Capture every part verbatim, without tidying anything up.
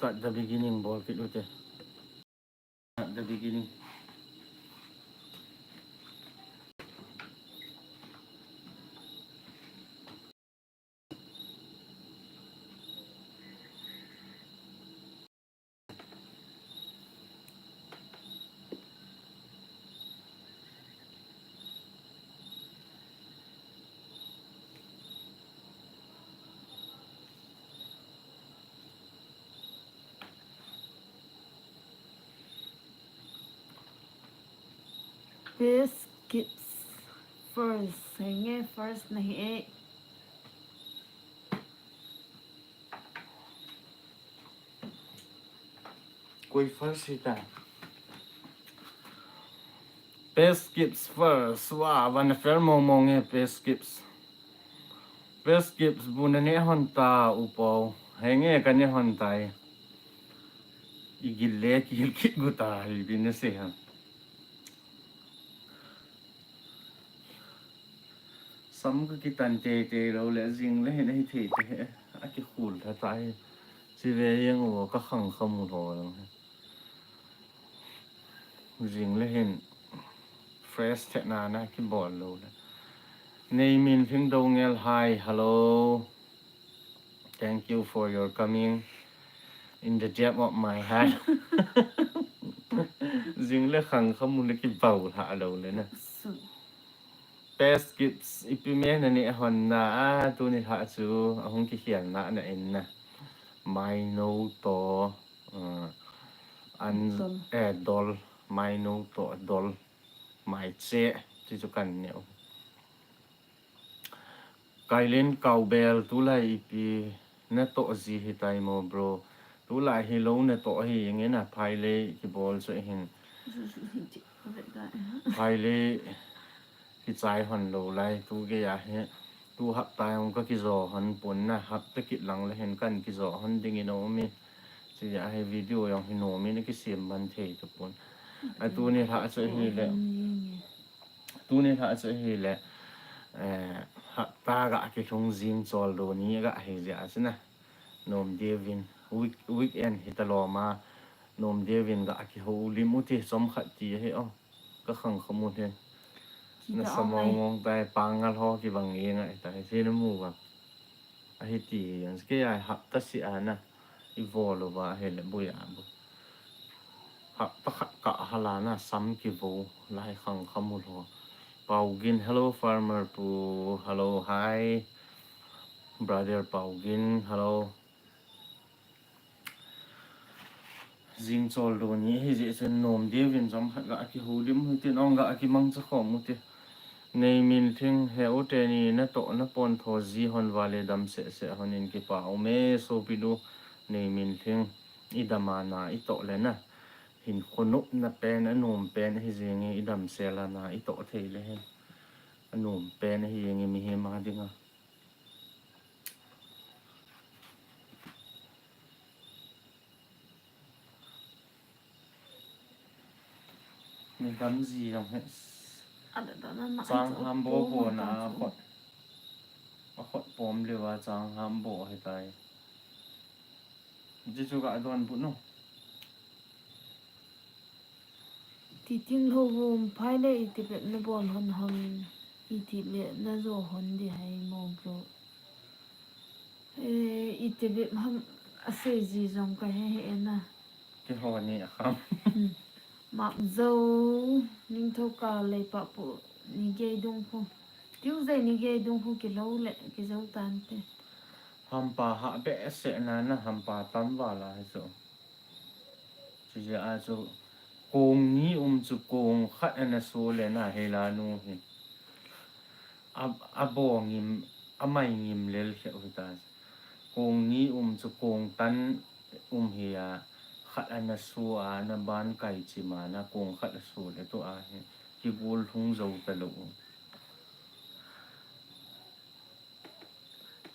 Start the beginning bol kit ute. Start the beginning. Best kids first. Henge first na hi e. Koi first hita. Best kids first. Wa, van fair mong mong e best kids. Best kids bu na ne hon ta upo. Henge ka ne hon tai. Igil le kil kit gu ta hi bin na se ha. Sam ka kitan te te lo le jing le hin ahi thei te he. A kikhul tha ta hi. Chi ve yang o ka khang kha mu lo lang he. Jing le hin fresh the na na kibol lo le. Nei min thing do ngel hi, hello. Thank you for your coming in the depth of my heart. Jing le khang kha mu le kibol ha lo le na. Su. Best kids, ipi me na ne hon na a, tuni ha chu, ahung kikhial na na in na. Mai no to, uh, an, Dol. Eh, dol, mai no to, dol, mai che, chi chu kan neu. Kailin Kaubel, tulai ipi na toh ji hitai mo, bro. Tulai hi lo na toh hi nge na phailei kibol chu hin. Phailei kichai hon lo lai tu gei a hi. Tu hapta jong ka kijo hon pon na, hapta kit lang le hin kan kijo hon ding in um in. Chi a hi video jong hi nom in kisem man thei ta pon. A tuni lha chu hi le. Tuni lha chu hi le, eh, hapta ga kilhung jing chol do ni ga hi jia chu na. Nom diuvin week-, weekend hi ta lom a. Nom diuvin ga kihoulim u ti chomkhat ti hi o. Ka khang kha mu le. Na sa mong mong tai pangal ho kibang e ngai tai. Chi na mu va. Ahi ti, ang kei a hapta si a na, i vo lo va, ahi le bui a bu. Hapta khat ka hala na, sam ki vo, lai khang kha mu lo. Paugin, hello, farmer pu, hello, hi. Brother Paugin, hello. Jing chol do ni hi jeh chun nom diuvin chomkhat ga kihoulim u hite, nong ga kimangcha khom u hite. Nei Minthing, he u teni na toh na pon tho ji hon va le dam seh seh hon in kipa um e sopi nu. Nei Minthing, i dam a na i toh le na. Hinkho nopna pen, a nom pen hi jing e, i damsel a na i toh thei le hin. A nom pen hi jing e mihem a dinga. Ni dam ji jong he. Ada da na na. Chang ham bo bo na a khot. A khot pom le va chang ham bo he tai. Ji chu ga don bu no. Ti tin ho vum phai le iti bep na bol hon ham, iti le na jo hon di hai mo bro. Eh, iti bep ham a sei ji jong ka he he na. Ki ho ni a kham. Hmm. Map zo, ning tho ka lei pa pu ni gei dung khu. Tiu zai ni gei dung khu ki lo le, ki zo tan te. Hampa ha be se na na hampa tam va la he so. Chu jeh a chu kong ni um chu kong khat ana so le na he la nu hi. A, a bo ngim, a mai ngim lel lheh u hi ta. Kong ni um chu kong tan um hi a, khat ana so a, ana ban kai chim a na kong khat a so le tu a hi. Kigol lhung zo ta lo u.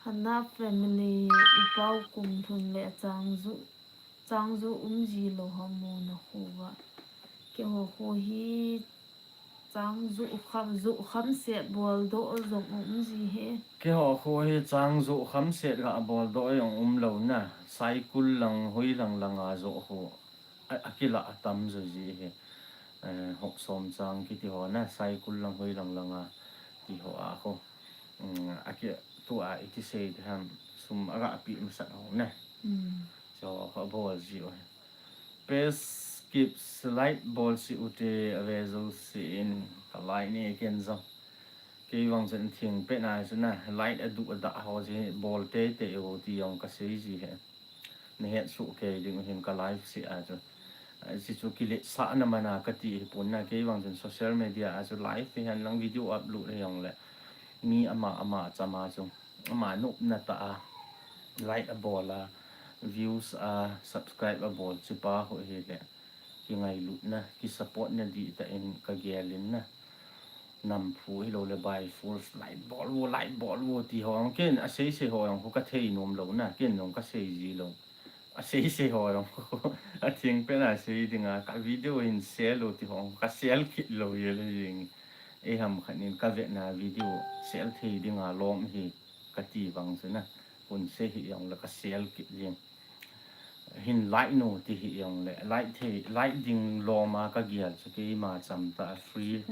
Hana family, u pau kum thum le a chang zu. Chang zo um ji lo ham mo na khu va. Keiho khu hi Chang joh kham, joh kham set bol doh jong um ji he. Keiho khu hi chang joh kham set ga bol doh jong um lou na. Saikul lang, hoi lang lang a joh khu. A, akilah atam jo ji he. Eh, hop som chang kiti ho na. Saikul lang, hoi lang lang a ti ho a khu. Um, aki tua iti sei te ham sum aga pi masat ho na. Hmm. Cho khu bol ji o he. Pes kip slide bol si ute ave jo si in ka lai ni ken jong. Kei vang chen thing pe na chu na light adu ada ho ji bol te te o ti jong ka sei ji he. Na het su kei ding hin ka live si a chu. A, si chu kilet sa na mana ka ti hi pun na kei vang chen social media a chu live hi han lang video upload hi jong le. Mi ama ama chama chu. Ama nopna tah a, like a bol a, views a, subscribe a bol, chipa ho hi le. Ki ngailutna, ki support na di ta in ka gel in na. Nam phu hi lo le by force, like bol vo, like bol vo ti ho, ken a sei sei ho, ho ka thei nom lo na, ken nong ka sei ji lo. A sei sei ho jong. A thing pen a sei ding a, ka video hin share lo ti ho, ka share kit lo ye le jing. E ham khat nin ka ve na video share thei ding a lom hi ka ti vang chu na. Kun sei hi jong le ka share kit jing. Hin like no ti hi jong le. Like thei, like ding lom a ka gel chu kei ma cham ta free,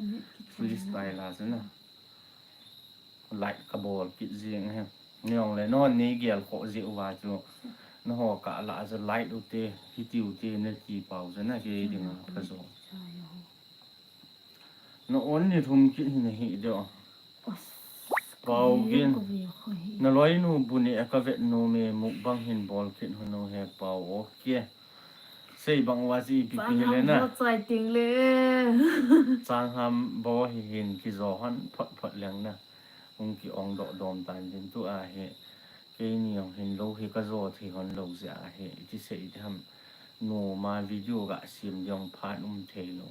freestyle a chu na. Like ka bol kit jing he. Ni jong le, non ni gel kho ji uva chu. Na ho ka la chu like u te, hi ti u te, na ti pau chu na ke ding a ka jo. Na on ni thum kit hi na hi deo. Pau gin. Na loi nu bu ni a ka vet nu me mukbang hin bol kit hu nu he pau, okay. Sei bang uva si ipi pi le na. Chang ham chai ting le. Chang ham bo hi hin kijo hon phot phot leng na. Hung ki ong doh dom tan din tu a hi. Kei ni ong hin lo hi ka jo thei hon lo jeh a hi. Iti sei iti ham. Noma video ga sim diong phat um thei lo.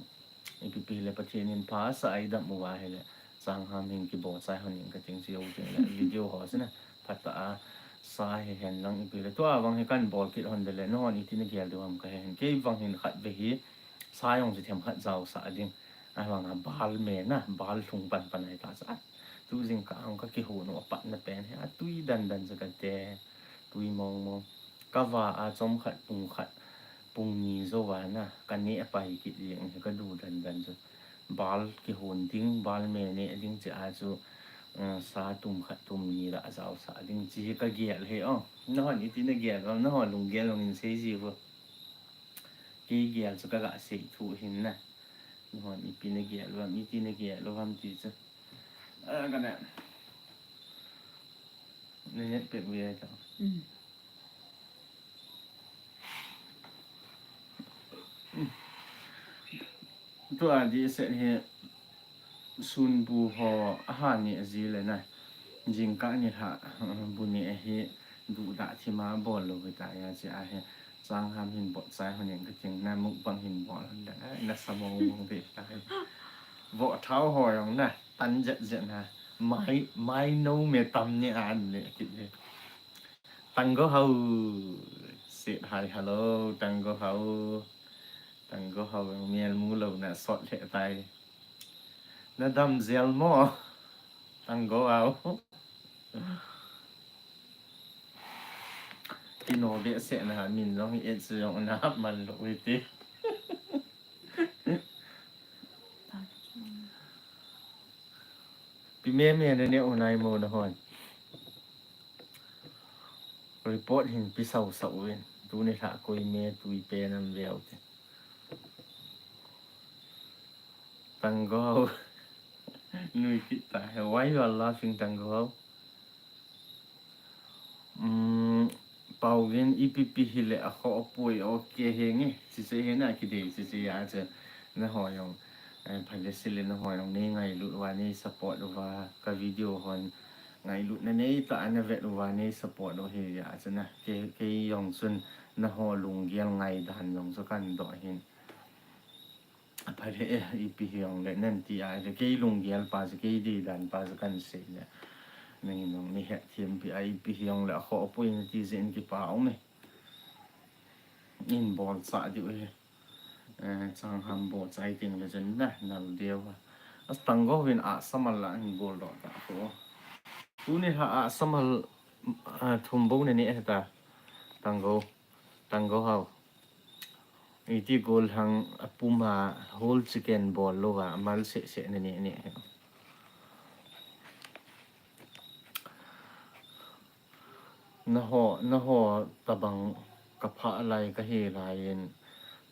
Ipi pi le Pathen in pha sa ai dam uva hi le. Chang ham hin kibo chai hon in ka ting chi yo ting le. Video ho si na. Phat a sa hi hen lang ipi le. Tua vang hi kan bol kit hon de le. Nahon iti na gel diu ham ka he hen. Kei vang hin khat ve hi. Sa jong chu them khat jao sa ding. A vang a bal me na. Bal lhung pan pan ai ta sa. Tu jing ka ang ka kihon u a pat na pen hi. A tui dan dan sa ka te. Tui mong mong. Ka va a chom khat pung khat. Pung ni jo va na. Ka ne a pai kit jing hi ka du dan dan chu. Bal kihon ding, bal me ne ding chi a chu, eh, sa tum khat tum ni la jao sa ding chi ka gel he o. Nahon iti na gel o, nahon lung gel lung in sei ji vo. Kei gel chu ka ga sei thu hin na. Nahon ipi na gel o, iti na gel o ham ti chu. Ah, ka na. Ni net pe wi ai ta. Mm. Tua di set hi sun bu ho a ha ni a ji le na. Jingkah ni lha, bu ni a hi duhdah thima bol lo hi ta ya chi a hi. Chang ham hin bot chai hon in ka ting na mukbang hin bol hon le na sa mong mong ve ta hi. Vo thao ho jong na tan jet jet na. Mai, mai no me tam ni an le kit le. Tanggo Hau. Say hi, hello, Tanggo Hau. Tanggo Hau, mial mu lo na sot le tai. Na dam jel mo. Tanggo Hau. Kino be se na min long et se yong na man lo wi ti. Pi me me na ne u nai mo na hon. Report hin pi sau sau in. Tu ni lha koi me tui pe nam veu te. Tanggo. Nui kit ta. Why you are laughing, Tanggo? Um, Pau gin ipi pi hi le a kho poi, okay he nge. Chiche he na ki dei chiche ya che. Na ho yong. Eh, phale sile na ho yong nei ngailut uva nei support uva ka video hon. Ngailut na nei ta na vet uva nei support u hi ya che na. Ke, ke yong chun na ho lunggel ngai dan yong chu kan do hin. A phale e, ipi hi jong le, nan ti a le, kei lunggel pa chu, kei deidan pa chu kan sei le. Nangin jong ni het thiam pi a, ipi hi jong le, a kho pui na ti jeh in kipa um e. In bol cha diu hi. Eh, chang ham bol chai ting le chen na, nal deu a. As tanggo vin a samal la an gol do ta ko. Tuni ha a samal, ah, thum bou ne ne ta. Tanggo. Tanggo hao. Iti gol hang a puma whole chicken bol lo va mal se se ne ne ne. Naho, naho tabang ka pha lai ka hi lai in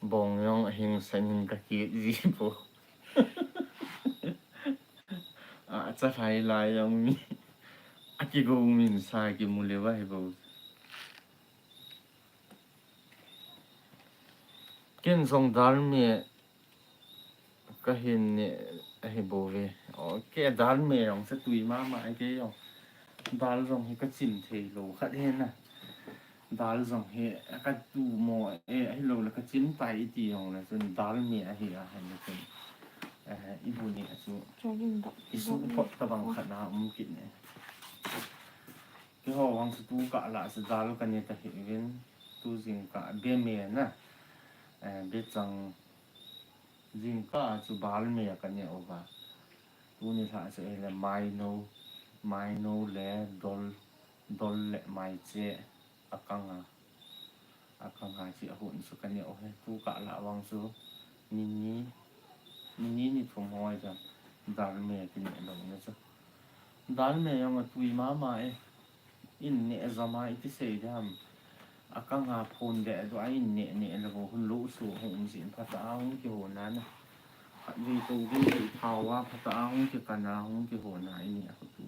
bong jong a hing san in ka ki ji po. A cha lai lai jong mi. A ki go min sa ki mu le va hi bo. Ken jong dal me ka hin ne ahi bou ve. Okay, dal me jong sa tui mama ai ke jong. Dal jong hi ka chin thei lo khat he na. Dal jong hi ka tu mo e ahi lo le ka chin tai ti jong le chun dal me ahi a han le chun. Eh, i bu ni a chu. Chagin dok. I su pot tabang khat na um kit ne. Keiho vang chu tu kah lah chu dal ka ne ta hi vin, tu jingkah be me na, eh, be chang jingkah chu bal me ka ne uva. Tuni lha chu ei le maino, maino le dol, dol le maiche a kanga. A kanga chi a hun chu ka ne u he, tu kah lah vang chu ni ni, ni ni ni thum hoi ta dal me ki ne lo ne chu. Dal me jong a tui mama e. In ne jama iti sei de ham. A kanga phun de du a in ne ne le bo hun lo su hung um sin pha ta hung ki ho na na. Khat vi to vi vi thao a pha ta hung ki kana hung ki ho na i ne a ko tu.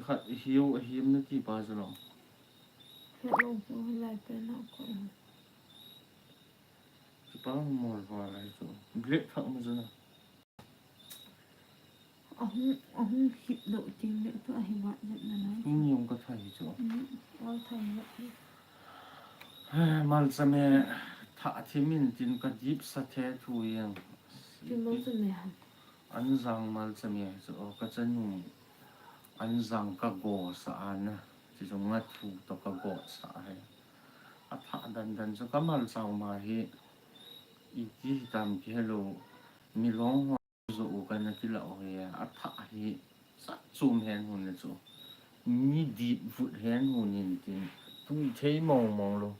Khat hiu a him na ti pa chu lo. Hello, hello, lai pe na ko. Chu pa mol va lai chu. Black thak ma chu na. Ahung, ahung hip doh ting le tu ahi vat vet na nai. Tuni jong ka thai chu. Hmm, ol thai vet. He, malcha me thah thim in tin ka dip sa the thu jeng. Pi malcha me ham. An jang malcha me chu, o, ka chanu. An jang ka go sa a na. Chu jong nga thu to ka go sa a he. A thah dan dan chu ka malcha ma hi. Iti hitam ki hello. Milong ho. Zo u ka na kila u hi a thah hi sat chum hen hun le chu. Mi dip vut hen hun in tin tui thei mong mong lo.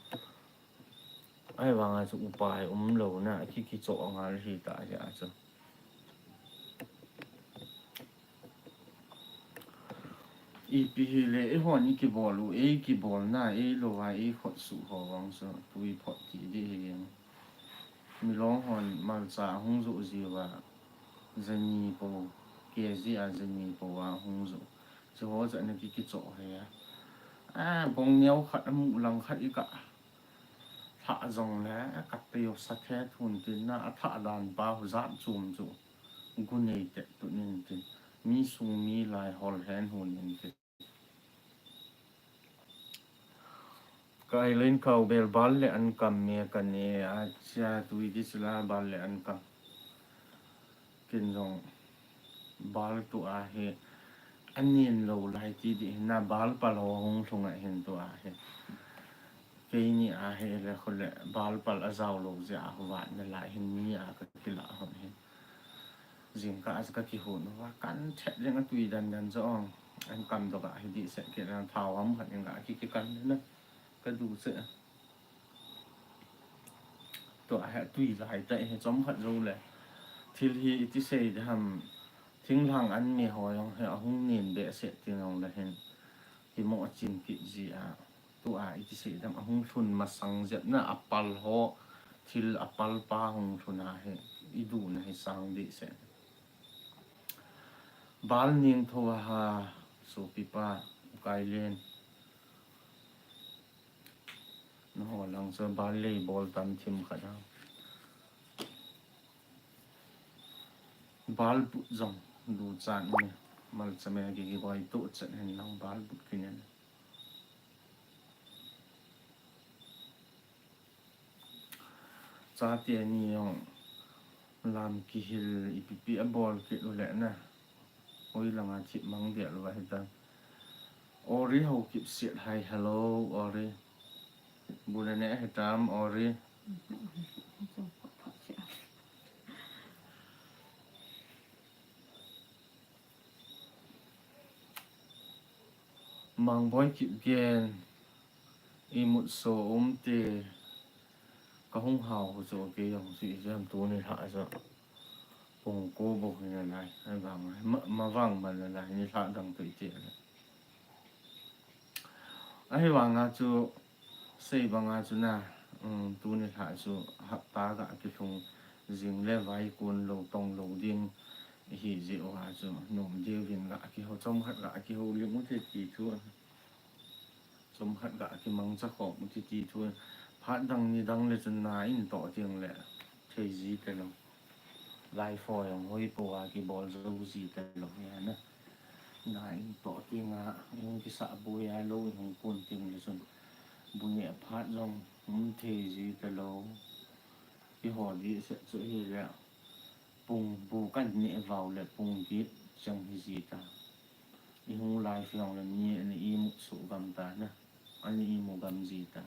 Ai vang a chu upai um lo na ki ki cho ngal hi ta hi a chu. Ipi hi le, eihon i kibol u, ei kibol na, ei lo a, ei khot suh ho vang chu, tui phot ti di hi. Milong hon malcha hung zu jiu va, jani po, K G a jani po a hung zu. Chu ho chu na ki kicho he a. A, bong neo khat, a mu lang khat i ka. Thah jong le, a kat pe yo sa the thun tin na, a thah dan pa hu zat chum chu. Gu nei te tu nin tin. Mi sung mi lai hol hen hun in tin. Ka ailen kau bel bal le an kam me ka ne a chia tui di sila bal le an kam. Kin jong bal tu a he an nin lo lai ti di na bal pal ho hung thung a hin tu a he. Keini a he le khu le bal pal a zau lo zia a hu vat na lai hin ni a ka kila hon hin. Jingkah a ka kihon uva, kan thet jeng a tui dan dan chu ong. An kam dok a hi di se ke na thau ham khat in ka ki ki kan na. Ka du se. Tua he tui lai ta he chom khat zo le. Thil hi iti sei de ham. Thinglang an mi ho jong he ahung nin be se ti jong le hin. Hi mo a chin ki ji a. Tua iti sei dam ahung lhun masang jep na a pal ho, thil a pal pa hung lhun a he, i du na he sang di se. Bal nin tho a ha, sopi pa, u kai len. Na ho lang so bal lei bol tam thim khat a. Bal but jong, du chan ni, mal chame ki ki goi tu chan hen lang bal but ki nen. Chate ni jong lam kihil ipi pi a bol kit u le na. Oi langa thip mang dia lo va hi ta. Ori ho kip siat hai, hello, Ori. Bu le ne he tam, Ori. Hm, hm, hm, hm, hm, hm, hm, hm. Hm. Mangboi Kipgen, imut so um te, ka hung hao ho chu kei jong chu ijam tuni lha chu. Pung ko bou hi nalai, ahivang, ma, mavang man nalai, nilhah dang toh iti le. Ahivanga chu, sei banga chu na, um, tuni lha chu, hapta ga kilhung jing le vai kun lou tong lou ding, hi jeh uva chu, nom diuvin ga kihou, chomkhat ga kihoulim u te ti thu. Chomkhat ga kimangcha khom u ti ti thu. Phat dang ni dang le chun na in toh ding le thei ji talou. Live ho jong hoi po a kibol jou ji talou hi na. Na in toh ding a, in kisah boi a lou in hung kun ding le chun. Bu neh phat jong um thei ji talou. Kihou di set chu hi le. Pung bu kan neh vau le pung kit chang hi ji ta. I hung live jong le mi ana imut suh gam ta na. Ana imu gam ji ta.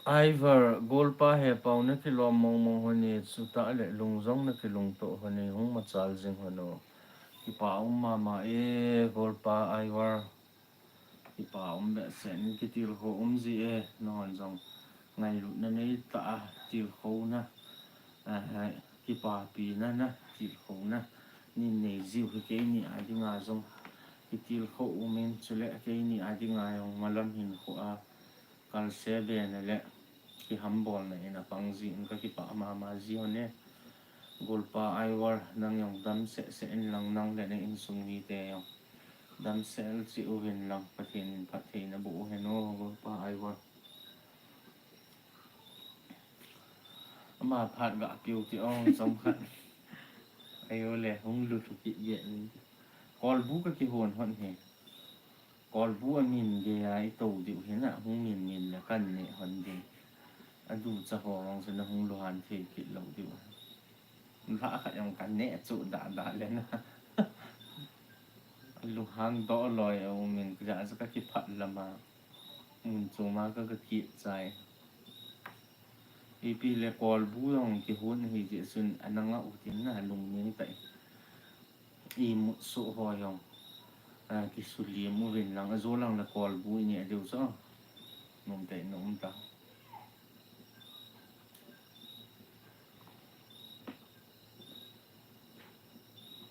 Ivor, golpa he pau na kilom mong mong ho ni, chuta le lung jong na kilungto ho ni, hung machal jing ho no. Kipa um mama e, golpa Ivor. Kipa um behseh in, kitilkhou um ji e, nahon jong ngailutna nei tah a, tilkhouna, ah, kipapina na, tilkhouna, nin nei jiu hi keini a dinga jong, kitilkhou um in, chule keini a dinga jong malam hinkho a, kalse bena le, kihambolna in apang ji in ka kipah mama ji hon e. Golpa Ivor, nang jong dam seh seh in lang, nang le na insung mite jong. Damsel cheh uvin lang, Pathen in phattheina boh u hen o, golpa Ivor. Ama phat ga piu ti ong chomkhat. Ayo le, hung lut u kit ge ni. Kolbu ka kihon hon hi. Kolbu a min ge a i to diu hi na, hung min min le kan neh hon ding. Adu cha ho rong se na hung luhan thei kit lou diu. Lha khat jong ka neh chu da da le na. Luhang doh loi a um in, ka ja chu ka kiphat lam a. Mun chom a ka, ka kit chai. Ipi le kolbu jong kihon hi jeh chun ana ngah u tin na lungning tai. Imut suh ho jong. A, kisulim uvin lang, ajo lang le kolbu i neh diu chu. Nom tai, nom ta.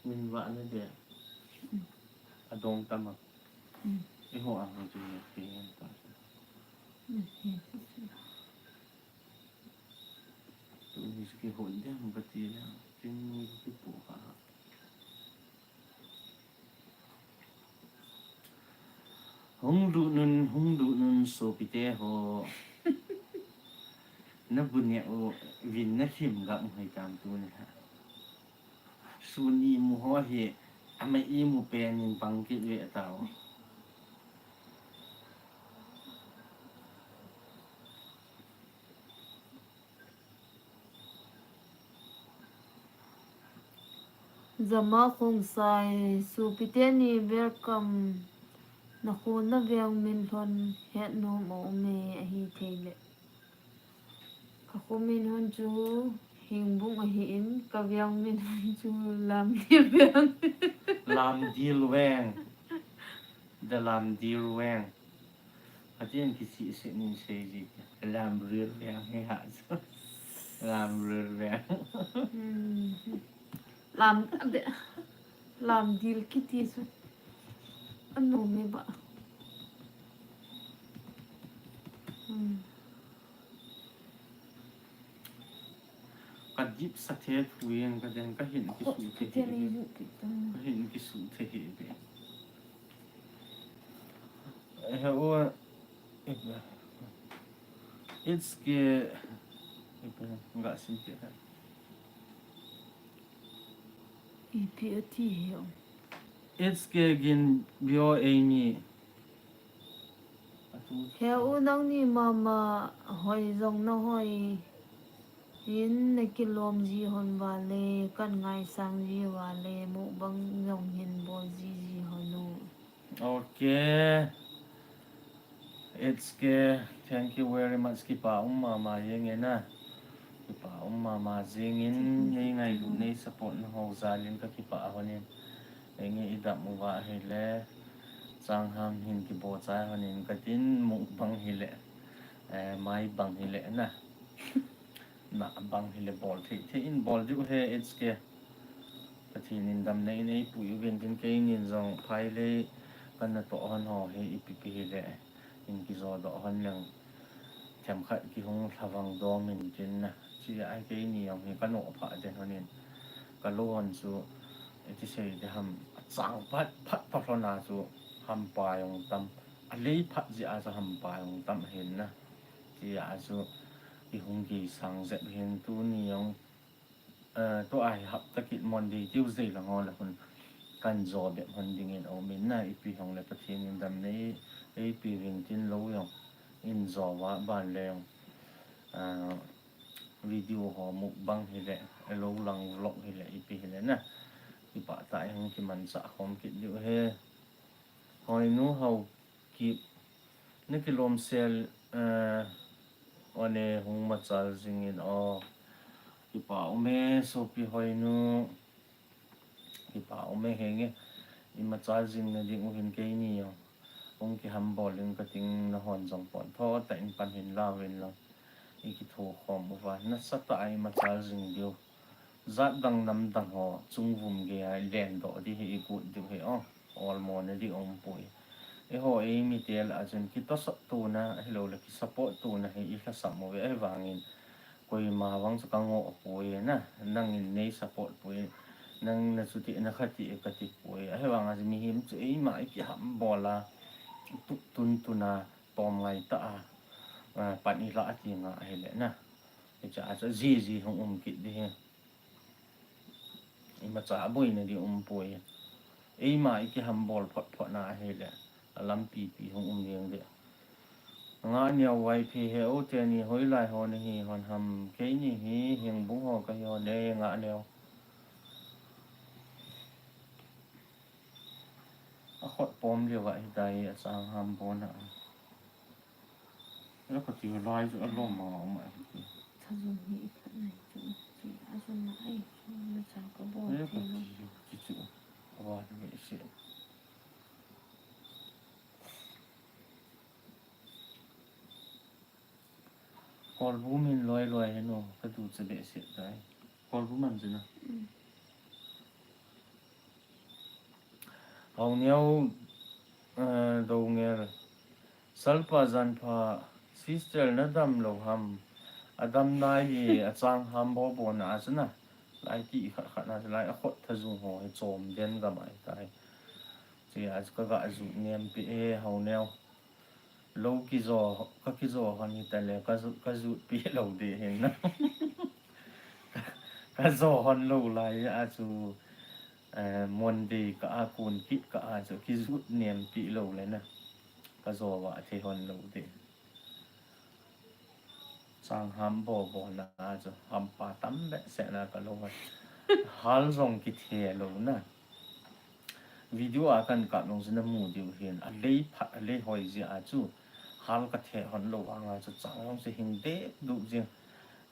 Min vah na de. Mm. Adong tam a. Mm. Eiho a hung chu neh thei hen ta. Mm, yes, yes, yes. Tuni chu kihon ding ka ti le. Tin ni ka kipu kha. Hung lut un, hung lut un, sopite ho. Na bu neh uvin na lhim gam hoi tam tuni ha. Sun imu ho hi, ama imu pen in pang kit ve tau. Jama Khongsai, sopite ni welcome. Na kho na veng min lhon het nom a um e, ahi thei le. Ka kho min hon chu Hingbung ahi in, ka veng min hon chu Lamdil Veng. Lamdil Veng. The Lamdil Veng. Pathen kisih sih nin sei ji. Lamdil Veng hi ha chu. Lamdil Veng. Hmm. Lam, de, Lamdil kiti chu. Anom e ba. Hmm. Ka dip sa the thu yen ka den ka hin kisu the hi. Ka hin kisu the hi be. Eh, o, it's ke, nga sim ke ha. Ipi ati hi o. It's ke gin bio Amy. He u nangni mama hoi jong na hoi. Hin na kilom ji hon vale, kan ngaisang ji vale, mukbang jong hin bol ji ji hon u. Okay. It's ke, thank you very much. Kipa um mama jeng e na. Kipa um mama jeng in, nei ngailu, nei support na ho jal in ka kipah hon in. Henge i dam uva ahile, changham hin kibochai honin katin, mukbang hile, eh, maibang hile na. Nabang hile bol thei thei in bol diu ahi H K. Pathen in damna in eipui uvin tin keinin jong phailei kana toh hon ho hi ipi pi hile. In kijo doh hon leng themkhat kihung lhavang dom in tin na. Chia hi keini jong hi kanoh phah den honin. Kalou hon chu, iti sei diham, achang phat phat phat lhon a chu hampa jong tam. Alei phat jeh a chu hampa jong tam hin na. Chia chu ihung kisang jep hin tuni jong, eh, tua hi hapta kit Monday, Tuesday lang ho le hun kan jo bep hon dingin aumin na, ipi hong le Pathen in damna eipe uvin tin lou jong in jo va ban le jong, ah, video ho mukbang hile, lou lang vlog hile, ipi hile na. Kipah tah in kimanchah khom kit diu ahi. Hoinu Haokip, na kilom sel, eh, one hung machal jingin o. Kipah ume sopi Hoinu. Kipah ume henge. I machal jing na ding uvin keini jong hung kihambol in kating, nahon jong pon tho tah in pan hin lauvin lang. I kitho khom uva. Nasatah a i machal jing diu. Jat dang nam dang ho chungvum gei a i lendoh ding hi i got diu hi o. Olmo na ding umpoi. Eiho eimi te lah a chun kitosot tona, ahilou le kisupport tona hi i lhasam uve, ahivangin koima vang chu kangoh poi na, nangin nei support poi, nang na chuti na khati kati poi. Ahivanga chu mihem chu eima i kihambol a, tup tun tun a, tom ngai tah a, a, pan i lah a ti nga ahile na. Hiche a chu jiji hung um kit ding hi. Imacha boina ding umpoi. Eima i kihambol phot phot na ahile, alampi pi hung um ding ding. Nga neo Vaiphei he o, teni hoilai ho nahi hon ham, keini hi Hengbung ho kahi hon e, Nga neo. Akhut pom leu ahitai, achang ham pon a. Ela kati lai chu alom ma ma ma. Thajung hi i phat nai chu, chu a jun na ai, chu na cha ka bol. Ela thei lo. Kati chu, awa na me se. Kolbu min loi loi heno, ka du che behseh tai. Kolbu man chu na. Mm. Haoneo, eh, Doungel. Salpa Janpha, sister na dam lou ham. Adam nai e, achang ham bo bo na chu na. Lai ti khat khat na lai a khut thajung ho hi chom den gam ai tai. Chia chu ka ga ju nem pi e, Haoneo. Lou kijo, ka kijo hon hita le, ka ju, ka jut pi lou ding hin na. Ka jo hon lou lai a chu, eh, Monday ka a kun kit ka a chu, kijut nem pi lou le na. Ka jo va thei hon lou ding. Chang ham bo bo na a chu, hampa tam behseh na ka lou hon. Hal jong kithe lou na. Video a kan kap nung chu na mu diu hin, alei phat, alei hoi jeh a chu, hal ka the hon lou vang a chu, chang jong chu hing deh duh jing,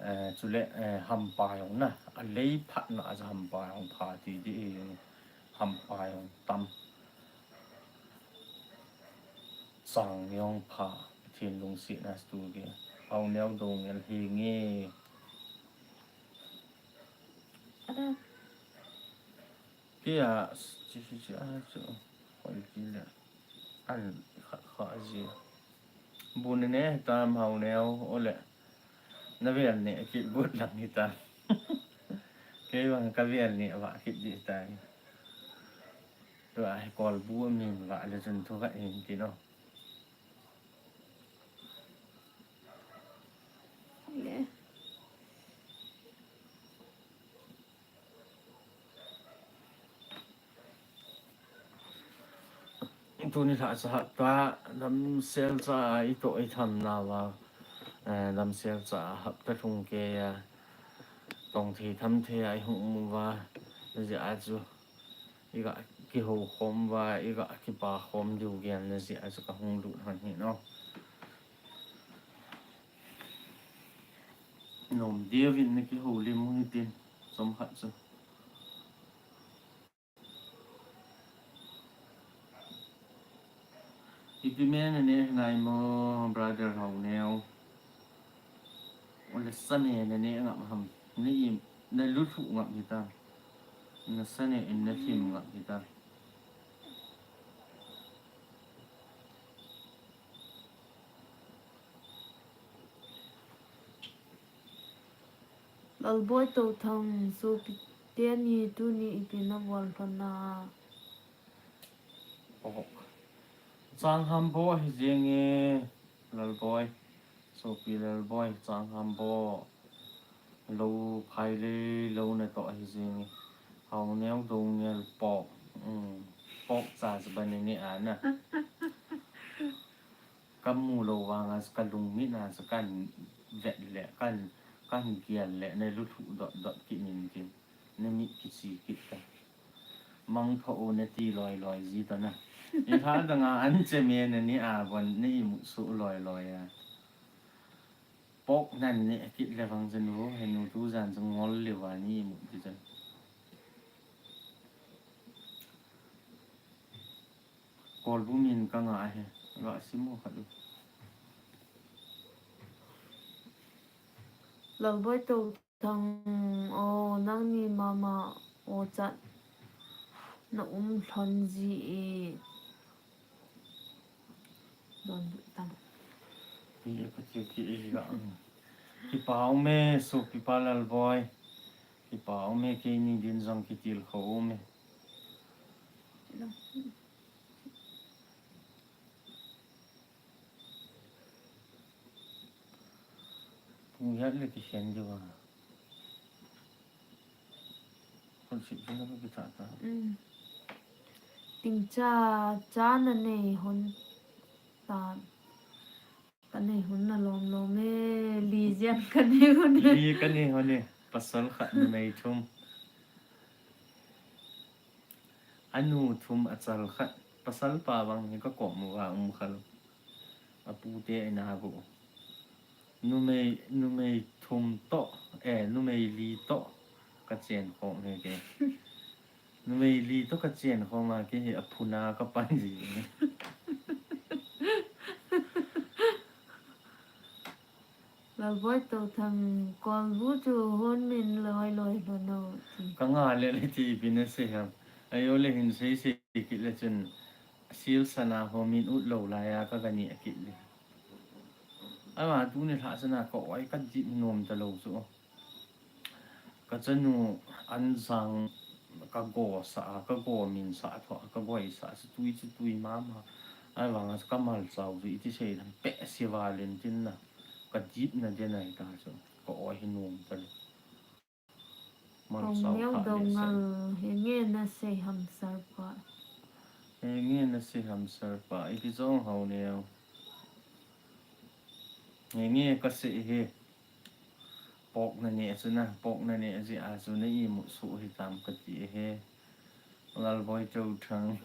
eh, chule, eh, hampa jong na, alei phat na a chu hampa jong pha ti ding, hampa jong tam. Chang jong pha, Pathen lungsetna chu ge, Haoneo Doungel hi nge. Ada. Kei a, chi, chi, chi, a, chu, hoi ti le. An kha, kha ji. Bu ne ne tam Haoneo, ole. Na vel ne, kit but lang hi ta. Kei vang ka vel ne, va kit ji ta. Tua hi kolbu min va le chun thu ka in ti no. Le. Tuni lhahcha hapta damsel cha a i toh i tham nauva, eh, damsel cha hapta lhung kei a, tong thei tham thei a i hung um uva, hijeh a chu i ga kihou khom uva, i ga kipa khom diu gel na jeh a chu ka hung lut hon hi no. Nom deh uvin na kihoulim u hitin, chomkhat chu. Pi me na ne nai mo, brother Haoneo. Ole sa me na ne ngap ham. Ni im, na luthu ngap hita. Na sa ne in na thim ngap hita. Lalboi Touthang, sopi teni tuni ipi na bol lhon na. Oh. Chang ham bo ahi jeng e, Lalboi. Sopi Lalboi, chang ham bo. Lou khai le, lou na toh ahi jeng e. Haoneo dong ngel pok. Um, pok cha cha ba ni ni a na. Ka mu lou vang a, ka lungmit na, ka vet le, ka, ka gel le, na luthu dot dot kit nin kin, na mit kichi kit ta. Mang tho u na ti loi loi ji ta na. Ni tha dang a an che me na ni a bon, na imut su loi loi a. Pok nan ne kit le vang chen u, he nu tu jan chen ngol le va ni imut ti chen. Kolbu min ka ngah ahi, ga sim u khat u. Lalboi Touthang o, nangni mama o chat na um lhon ji e. Don du tang. Ni ka tiu ki e ga. Kipa um e, sopi pa Lalboi. Kipa um e, keini din jong kitil kho um e. Pung hiat le kikhen diu a. Khun sip sip na ka kitha ta. Mm. Ting cha, cha na nei hon ta. Ka nei hon na lom lom e, li jen ka nei hon e. Li ka nei hon e. Pasal khat numei thum. A nu thum a chal khat, pasal pa bang hi ka kom uva um khal. A pu te ina bu. Numei, numei thum to, eh, numei li to ka chen khom hi ke. Numei li to ka chen khom a ke hi a phuna ka pan ji. Lalboi Touthang, kolbu chu hon min loi loi lhon o ti. Ka nga le le ti ipi na sei ham. Ayo le hin sei sei kit le chun sil sana ho min ut lou lai a ka ga ni a kit le. Ama tuni lha sana ka oi ka dip nom ta lou chu. Ka chanu an jang ka go sa, ka go min sa tho, ka goi sa, sa tui chu tui mama. Ai vang a ka mal chau chu iti sei dan pe si valin tin na. Ka dip na den ai ta chu. Ka oi hi nom ta le. Mal chau Haoneo kha le dong sa. Ngal, he nge na sei ham sir pa. He nge na sei ham sir pa. Iti jong Haoneo. He nge ka sei he. Pok na ne chu na, pok na ne ji a chu na imut su hi tam ka ti he. Lalboi Touthang.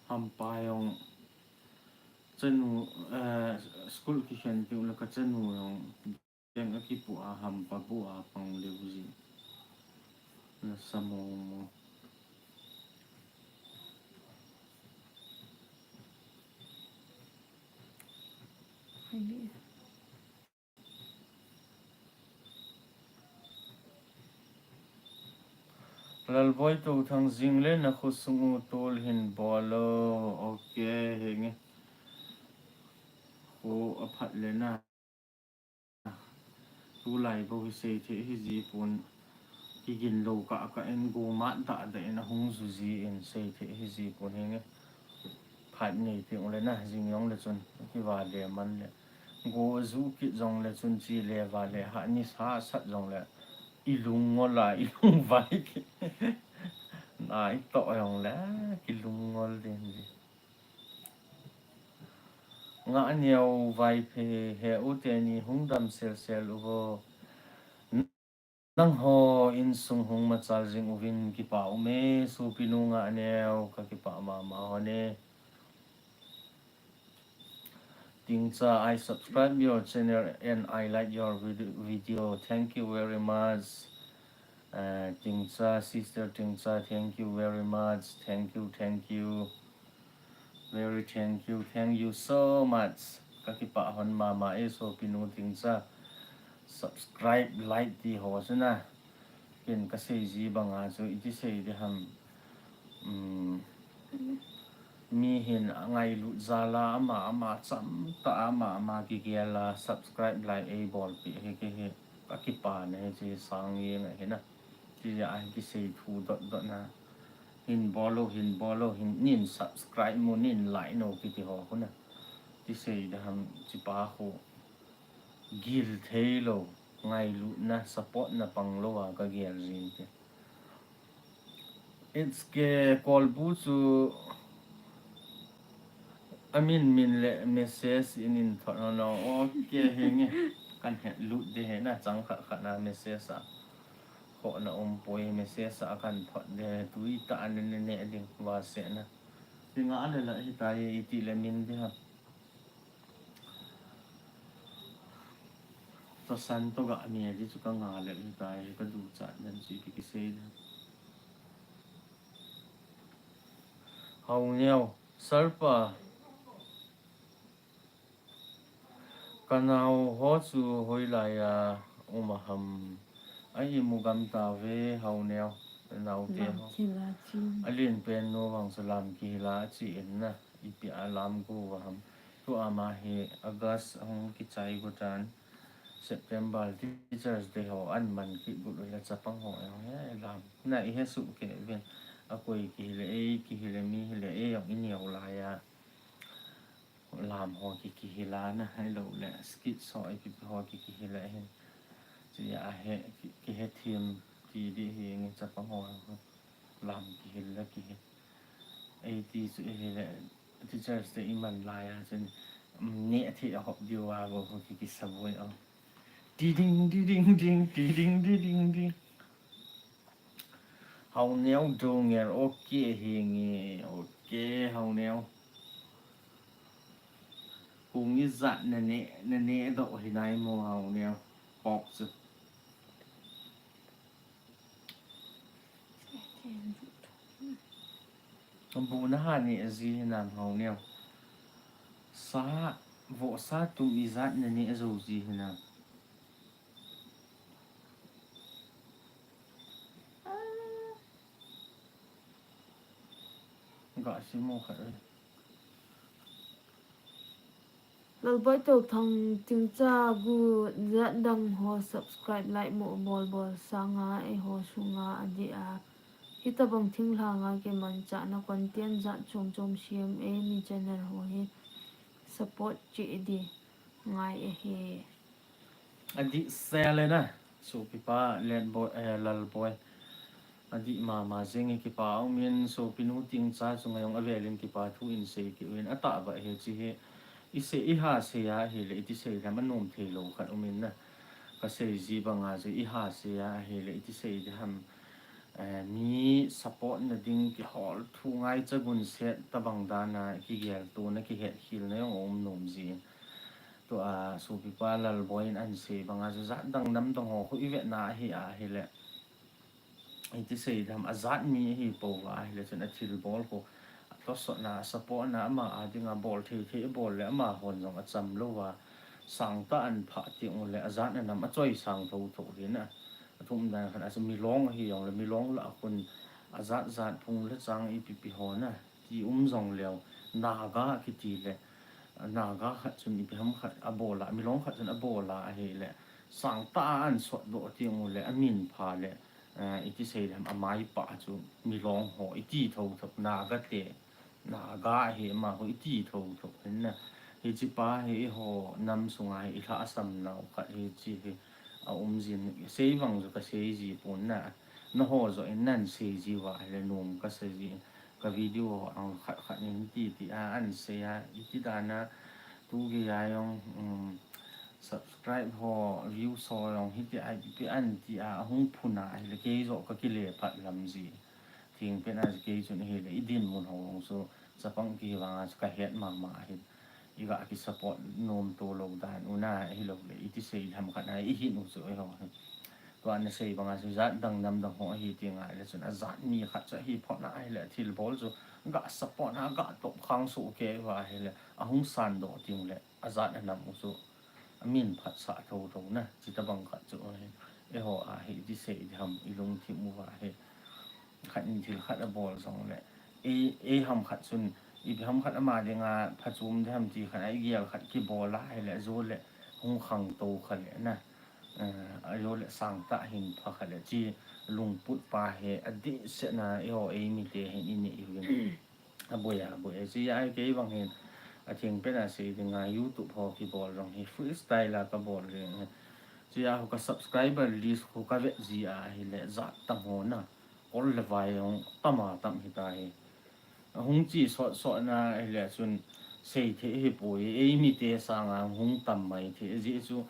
Hampa jong chanu, eh, school kikhen tiu le ka chanu jong. Keng a kipu a hampa bu a pang leu ji. Na sa mo mo. Lalboi Touthang jing le na khosung u tol hin bol o. Ok, he nge. Kho a phat le na. Tulai bou hi sei thei hi ji pon. Kigin lou ka, ka en go mat da da en a hung ju ji en sei thei hi ji pon hi nge. Phat nei ti ule na jing jong le chun. Ki va le man le. Go ju kit jong le chun chi le va le ha ni sa sat jong le. I lung ngol a, i lung vai ki. Na i to jong le, ki lung ngol din ji. Nga neo Vaiphei he u teni hung dam sel sel u vo. Nangho insung hung machal jing uvin kipa um e, sopi nu Nga neo ka kipa mama hon e. Tingcha, I subscribe your channel and I like your vid- video. Thank you very much. Uh, Tingcha, sister Tingcha, thank you very much. Thank you, thank you. Very thank you, thank you so much. Kakipah hon mama e sopinu Tingcha. Subscribe, like ti ho suna. Ken kasei ji banga chu iti sei di ham. Um, mi hin angailut jal a ama ama cham ta ama ama kigel a subscribe like ei bolpi hi ke hi kakipah na hi chi sang ye ngai hi na. Chi ya hi kisei thu dot dot na. Hin bol lo, hin bol lo, hin nin subscribe mo, nin like no kiti ho khu na. Ti sei di ham chi pa khu. Gil thei lo, ngailutna, support na pang lo a kagel jin te. H K Kolbu chu amin min le message in in thot no no. Ok, henge. Kan het lut de he na chang khat khat na message a. Ho na um poi message a kan thot de tui ta an ne ne ding va se na. Ti nga le la hi ta ye iti le min de ha. Tasan to ga mi di chu ka nga le hi ta ye ka du cha nan chi ki ki sei da. Hau neo, sarpa. Ka nau ho chu hoilai a um a ham. A imu gam ta ve hau neo, nau te ho. Lam kila chin. A lin pen nu vang sa lam kila chi in na. Ipi a lam gu va ham. Tu ama hi August a hung kichai gu tan. September Teachers Day ho an man ki gu la chapang ho he lam. Na i he su ke ven. A koi ki le ei ki le mi le ei ang i neo la ya. Lam ho ki kihila na hai lo le skit so i ki ho ki kihila hin. Chi a he ki he thim ti di hi ngi chapang ho lam kihila ki he. Ei ti chu i hi le teachers te i man la ya chun ne thi a hop di wa go ho ki ki saboi o. Ti ding ti ding ding ti ding ti ding ding. Hau neo do nger ok hi nge ok hau neo. Kung i zat na ne na ne do hi nai mo hau neo. Pok chu. Bu na ha ne ji hi nam hau neo. Sa vo sa tum i zat na ne zo ji hi nam. Ga si mo khat. Lalboi to thang ting cha gu zat dang ho subscribe like mo bol bol sanga ei ho sunga a di a. Hitabang thing langa ke man cha na content zat chom chom siam ei mi channel ho hi support chi di ngai e he. A di sel e na. Sopipa Lalboi, eh, Lalboi. A di mama jeng e kipa umin sopinu ting cha chunga jong avelin kipa thu in sei ki uin a ta ba he chi he. I sei i ha sei a hi le i ti sei lam a nom thei lo khat umin na. Ka sei ji banga chu i ha sei a hi le i ti sei di ham. Eh, mi support na ding kihol thu ngai cha gun set tabang dana kigel tuna kihet khil na jong um nom ji. Tua sopipa Lalboi in an sei banga chu zat dang nam dang ho khu i vetna hi a hi le. I ti sei dam a zat mi hi po va hi le chun a thil bol khu a tlosotna a support na ama a dinga bol thei thei bol le ama hon jong a cham lo va sang ta an pha ti u le a zat na nam a choi sang tho tho hi na. A thum dan khan a chu milong hi jong le milong la khun a zat zat phung le chang i pi pi ho na. Ti um jong leo, Naga kiti le, Naga khat chun ipi ham khat a bol a, milong khat chun a bol a, a hi le, sang ta an sot do ti u le, a min pha le, eh, i ti sei le, a mai pa chu milong ho, i ti tho tho, Naga te, Naga a hi ma ho, i ti tho tho, hin na, hi chi pa hi i ho nam sunga hi i hla sam nau khat hi chi hi, a um jin, sei vang ju ka sei ji pon na, na ho jo in nan sei ji va hi le nom ka sei ji. Ka video ho ang khat khat nin ti ti a an sei a, i ti dan a tu gei a jong, um, subscribe ho, views ho jong hiti a, ipi an ti a, a hung phun a, hi le kei jo ka kile phat lam ji. Thing pen a kei chun hi le i din mun ho jong chu chapang ki vang a chu ka het ma ma hi. iga ki support nom to lou dan u na, ahilou le iti sei ham khat na ihin u chu eiho. Tua na sei banga chu jat dang nam dang ho ahi ti ngai le chun ajat mi khat chu ahi phot na ahile thil bol chu ga support na ga top khang su ke va ahile ahung san do ting le ajat anam u chu amin phat sa tho tho na, chi ta bang khat chu ahi. Eiho ahi iti sei di ham ilung thim u va ahi. Khat in thil khat abol jong le ei, ei ham khat chun ipi ham khat ama dinga phachom di ham ti khat a igel khat kibol a ahile ajo le hung khang to kha le na, ajo le sang ta hin pha kha le chi lungput pa he adih se na eiho ei mi te hin ini i vin. Aboi a, aboi a. Chi a kei vang hin athing pen a sei dinga YouTube ho kibol jong hi freestyle a kabol jeng hi. Chi a ho ka subscriber list ho ka vet ji a ahile jat tam ho na. Kol le vai jong tam a tam hi ta hi. Ahung chi sot sot na ahile chun sei thei hi poi, ei mi te sanga hung tam mai thei ji chu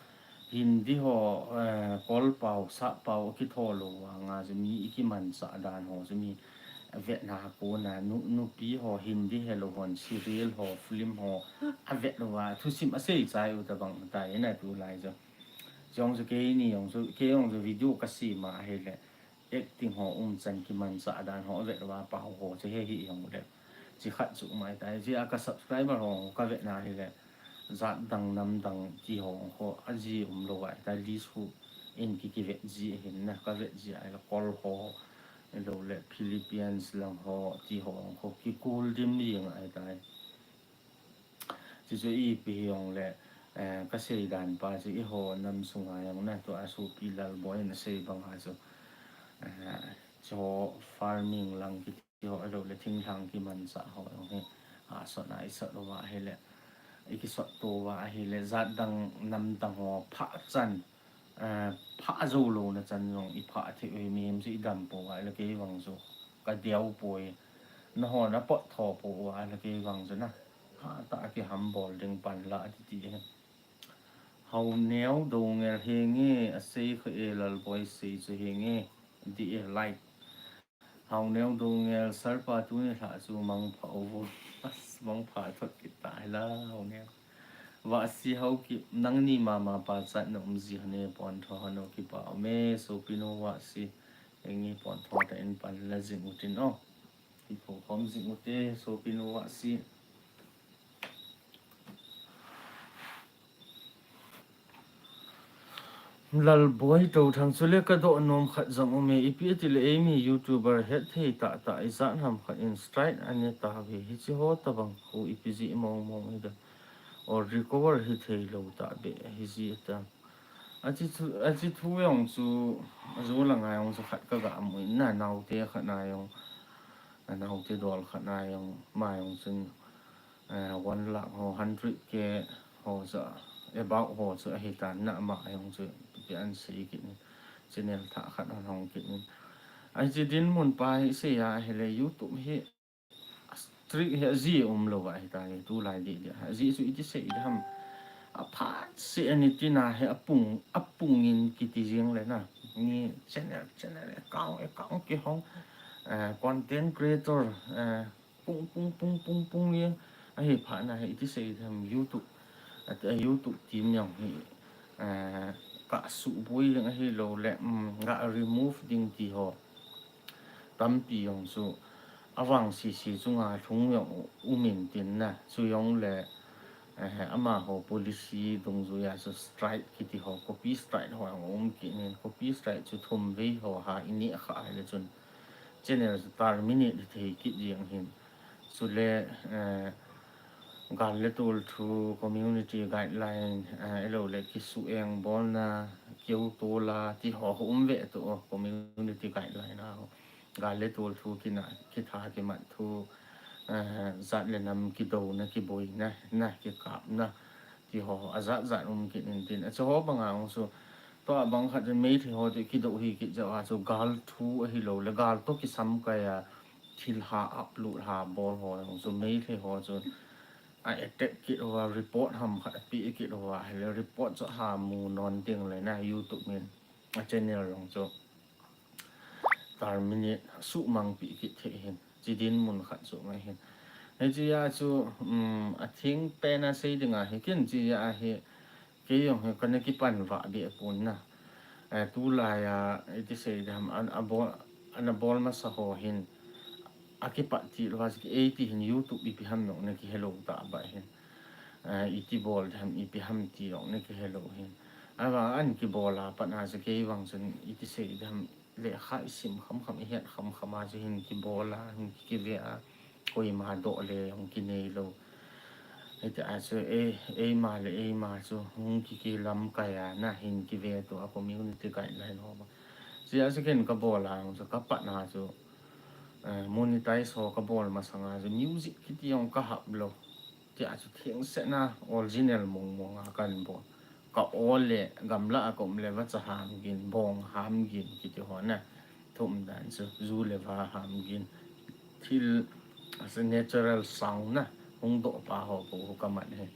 Hindi ho, eh, Kol pau, Sap pau, kitho lou vanga chu mi ikimanchah dan ho chu mi vetna kona nu, nupi ho Hindi helou hon serial ho, film ho avet uva thusim asei chai u tabang tai na tulai chu. Jong chu keini jong chu, kei jong chu video kasem a ahile acting ho umchan kimanchah dan ho avet uva pau ho chu he hi jong le. Chi khat chu mai tai, chi a ka subscriber ho ka vetna ahile. Jat dang nam dang ti ho kho aji umlou vai ta list hu in ki kivet ji ahin na, ka vet ji ahile Kol ho, lou le Philippines lang ho ti ho kho kikul dim jing ahi tai. Chi chu ipi hi jong le, eh, ka sei dan pa chu eiho nam sunga jong na tua sopi Lalboi in asei banga chu, eh, chu farming lang ki ti ho, ahilou le thinglhang kimanchah ho jong hi, ah, sot a isot uva ahile, ikisot to uva ahile, jat dang nam dang ho phah chan, eh, phah jou louna chan jong iphah thei u hi mihem chu idam pou va, ahile kei vang chu kadeu poi, nahon apot tho pou va, ahile kei vang chu na, hatah a kiham bol ding pan la ati ti hi. Haoneo Doungel henge, asei kha e Lalboi sei chu henge, di e like. Haoneo Doungel, Sir pa tuni lha chu mangpha uvo. As, mangpha thot kit ta hi la, Haoneo. Vahsi Haokip, nangni mama pachat na um ji hane, pontho hano kipa ume, sopinu Vahsi, engi pontho ta in pan la jing utin o. Kipho khom jing ute, sopinu Vahsi. Lalboi Touthang chule kadoh nom khat jong ume, ipi ati le eimi YouTuber hetthei tah tah ijat ham khat in strike ane tauve, hiche ho tabang khu ipi jeh mong mong hidem, or recover hithei lou tah beh hiji tam. Achi thu, achi thu jong chu, ajo langa jong chu khat kaga mu in na, naote khat na jong, naote dol khat na jong, ama jong chun, eh, one lakh ho, hundred K ho chu, about ho chu ahitan na, ama jong chu, ipi an sei kit in, channel thah khat hon hong kit in. Achi dinmun pa hi sei a ahile YouTube hi, strict hi ajeh umlou va ahitai, tulai deh deh. Ajeh chu iti sei ding ham. Aphat seh ani tina hi apung, apung in kiti jeng le na. Ni channel, channel account, account kihong, eh, content creator, eh, pung, pung, pung, pung, pung jeng. Ahi phat na hi iti sei ding ham YouTube. Ati a YouTube team jong hi, eh, kasuboi ding ahilou le, um, ga remove ding ti ho. Tampi jong chu avang sese chunga lhung jong um in tin na, chu jong le, eh, amaho policy dungjuia chu strike kiti ho, copy strike ho jong um kit in, copy strike chu thum vei ho ha ineh kha ahile chun channel chu terminate thei kit jeng hin. Chule, eh, gal le tol thu, community guideline, eh, ahilou le kisuheng bolna, keu tol a, ti ho ho um ve to, community guideline a ho. Gal le tol thu kina, kitha kimat thu, eh, jat le nam kidouna, kiboina, na, kikapna, ti ho, ajat jat um kit in tin. Achu ho banga jong chu, tua bang khat chun Meitei ho toh kidou hi kit jeh a chu gal thu ahilou le, gal toh kisamkai a, thil ha upload ha bol ho jong chu Meitei ho chu a attack kit uva, report ham khat apeh kit uva, ahile report chu ha mu non ding le na YouTube min a channel jong chu terminate suhmang peh kit thei hin, chi dinmun khat chu mai hin. Hichea chu, um, atheng pen a sei dinga hi ken chea hi, kei jong hi kana kipan vah beh pon na. Eh, tulai a, iti sei diham, an, abol, ana bol masa ho hin, akipat ti lou a chu, eiti hin YouTube ipi ham jong na kihe lou tah ba hin. Eh, iti bol diham, ipi ham ti jong na kihe lou hin. Ahivang an kibol a pat a chu kei vang chun iti sei diham, lekha isim khamkham, ihet khamkham a chu hin kibol a, hin kive a, koima doh le jong kinei lou. Hiti a chu, ei, eima le eima chu hung ki, kilamkai a na hin kive to a community guideline ho ba. Chea chu ken kabol a jong chu kapat na chu, eh, monetize ho kabol masang a chu music kiti jong kahap lou. Tia chu thengsetna original mong mong a kan bol. Ka ol le gamla a ka um le vacha ham gin, bong ham gin kiti ho na. Thum dan chu, ju le va ham gin. Thil, asa natural sound na. Hung doh pa ho po ho ka man he.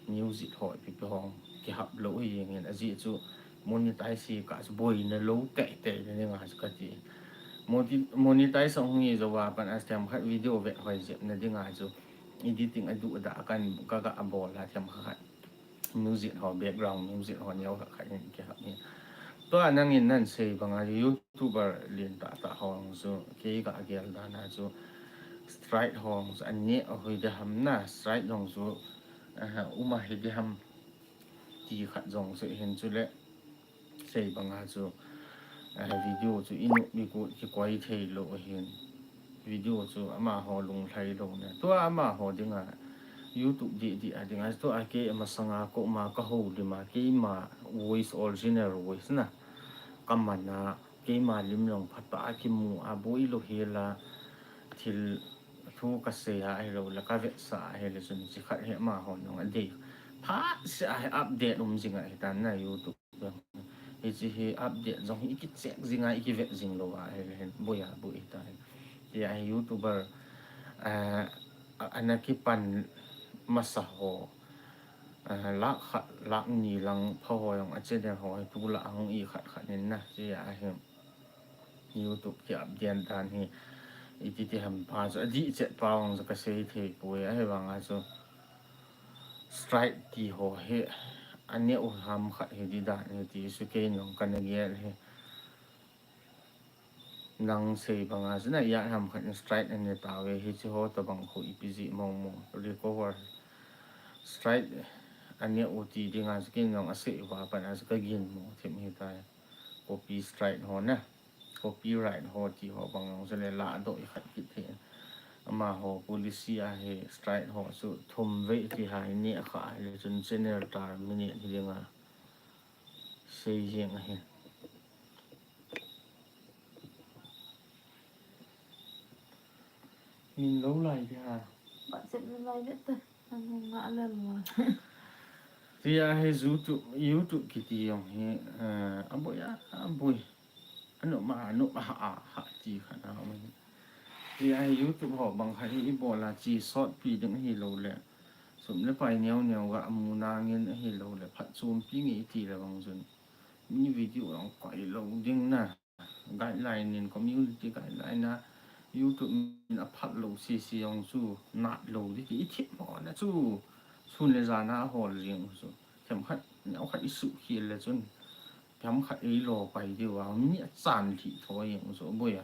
Music ho ipi pi ho kihap lou hi jeng in. Ajeh chu monetize hi ka chu boina lou tei tei le ni nga chu kati. Moni-, monetize hung hi jou a pan a themkhat video ve hoi jep na dinga chu. Editing aduh da kan ka, ka abol a themkhat. Music ho, background music ho neo khat khat in kihap hi. Tua nangin nan sei banga YouTuber lien tah tah ho chu kei ka gel dan a chu strike ho chu aneh a hui diham na strike jong chu, eh, um a hi diham ti khat jong chu hin chu le. Sei banga chu, eh, video chu inu mi ku kikoi thei lou ahin. Video chu amaho lunglhai lou ne. Tua amaho dinga YouTube di di a dinga tua kei masanga ko ma ka ho lima keima voice original voice na. Ka man a keima lim jong phat a kimu a boi lou hela thil thu ka sei a hilou le ka vetsah a hile chun chi khat hi amaho jong adei. Phat se a hi update um jing a hi tan na YouTube. Hichi hi update jong hi i kicheck jing a, i kivet jing lou a, hi, hi, boi a, boi ta hi. Tia hi YouTuber, eh, a, ana kipan masa ho, eh, lakh khat, lakh ni lang pha ho jong a channel ho hi tu la ang i khat khat nin na, tia hi YouTube ki update dan hi, iti ti ham pa chu, adih chet pa jong chu ka sei thei poi, ahivang a chu, strike ti ho hi, aneh u ham khat hi di dan hi ti chu kei jong kana gel hi. Nang sei banga chu na ijat ham khat in strike aneh tauve, hichi ho tabang khu ipi jeh mong mong recover. Strike aneh u ti dinga chu kei jong asei uva pat a chu ka gin mo them hi tai. Copy strike ho na. Copyright ho ti ho bang jong chu le ladoh i khat kit thei. Amaho policy a hi strike ho chu thum vei ti hai neh kha le chun channel terminate hi dinga. Sei jeng ahi. Min lou lai dia. Ba chet lou lai dia ta. Ang nga la lou. Tia hi YouTube, YouTube kiti jong hi, eh, aboi a, aboi. Anop ma, anop a, ha, ha, ti khat a um. Tia hi YouTube ho bang khat hi i bol a chi sot pi ding hilou le. Sum le pai neo neo ga mu nangin hilou le phatchompi nge ti le bang chun. Mi video jong koi lou ding na. Guideline in, community guideline a, YouTube in aphal lou sese jong chu, nat lou ding ti i thip mo na chu, sun le jan a hol jing u chu. Themkhat, neokhat i suhkhel le chun, themkhat ei lo pai diu a, mi achan lhi tho jing u chu, boi a.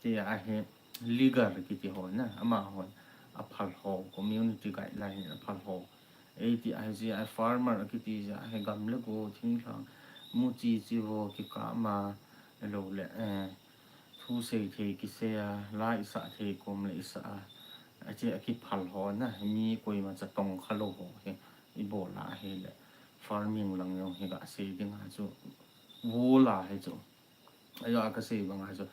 Tia hi, legal kiti ho na, amaho, aphal ho, community guideline in aphal ho. Eiti a hi jeh a farmer kiti jeh a hi gam le go thinglhang mu chi chi vo kikah ma lou le, eh, thu sei thei kisei a, la i sah thei kom le i sah a, ache a kiphal ho na, mi koima cha tong kha lou ho hi i bol a hi le farming lang jong hi ga sei ding a chu, vo la hi chu. Ajo a ka sei banga chu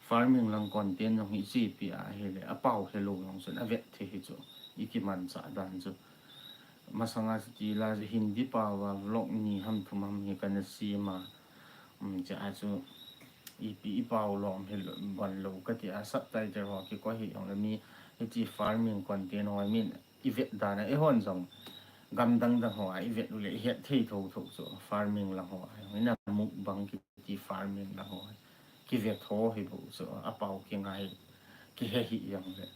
farming lang content jong hi chepi a hi le, apao helou jong chun a vet thei hi chu, i kimanchah dan chu. Masanga chu ti la chu Hindi pao a vlog ni ham thum ham hi kana sem a. Um, chea chu ipi i pao lom hi lou, ban lou ka ti a subtitle ho kikoi hi jong le mi hichi farming content ho min i vet dan a, eihon jong gam dang dang ho a i vet u le i het thei tho tho chu farming lang ho a, ina mukbang kiti farming lang ho a, kivet ho hi bou chu apao kingai kihe hi jong le.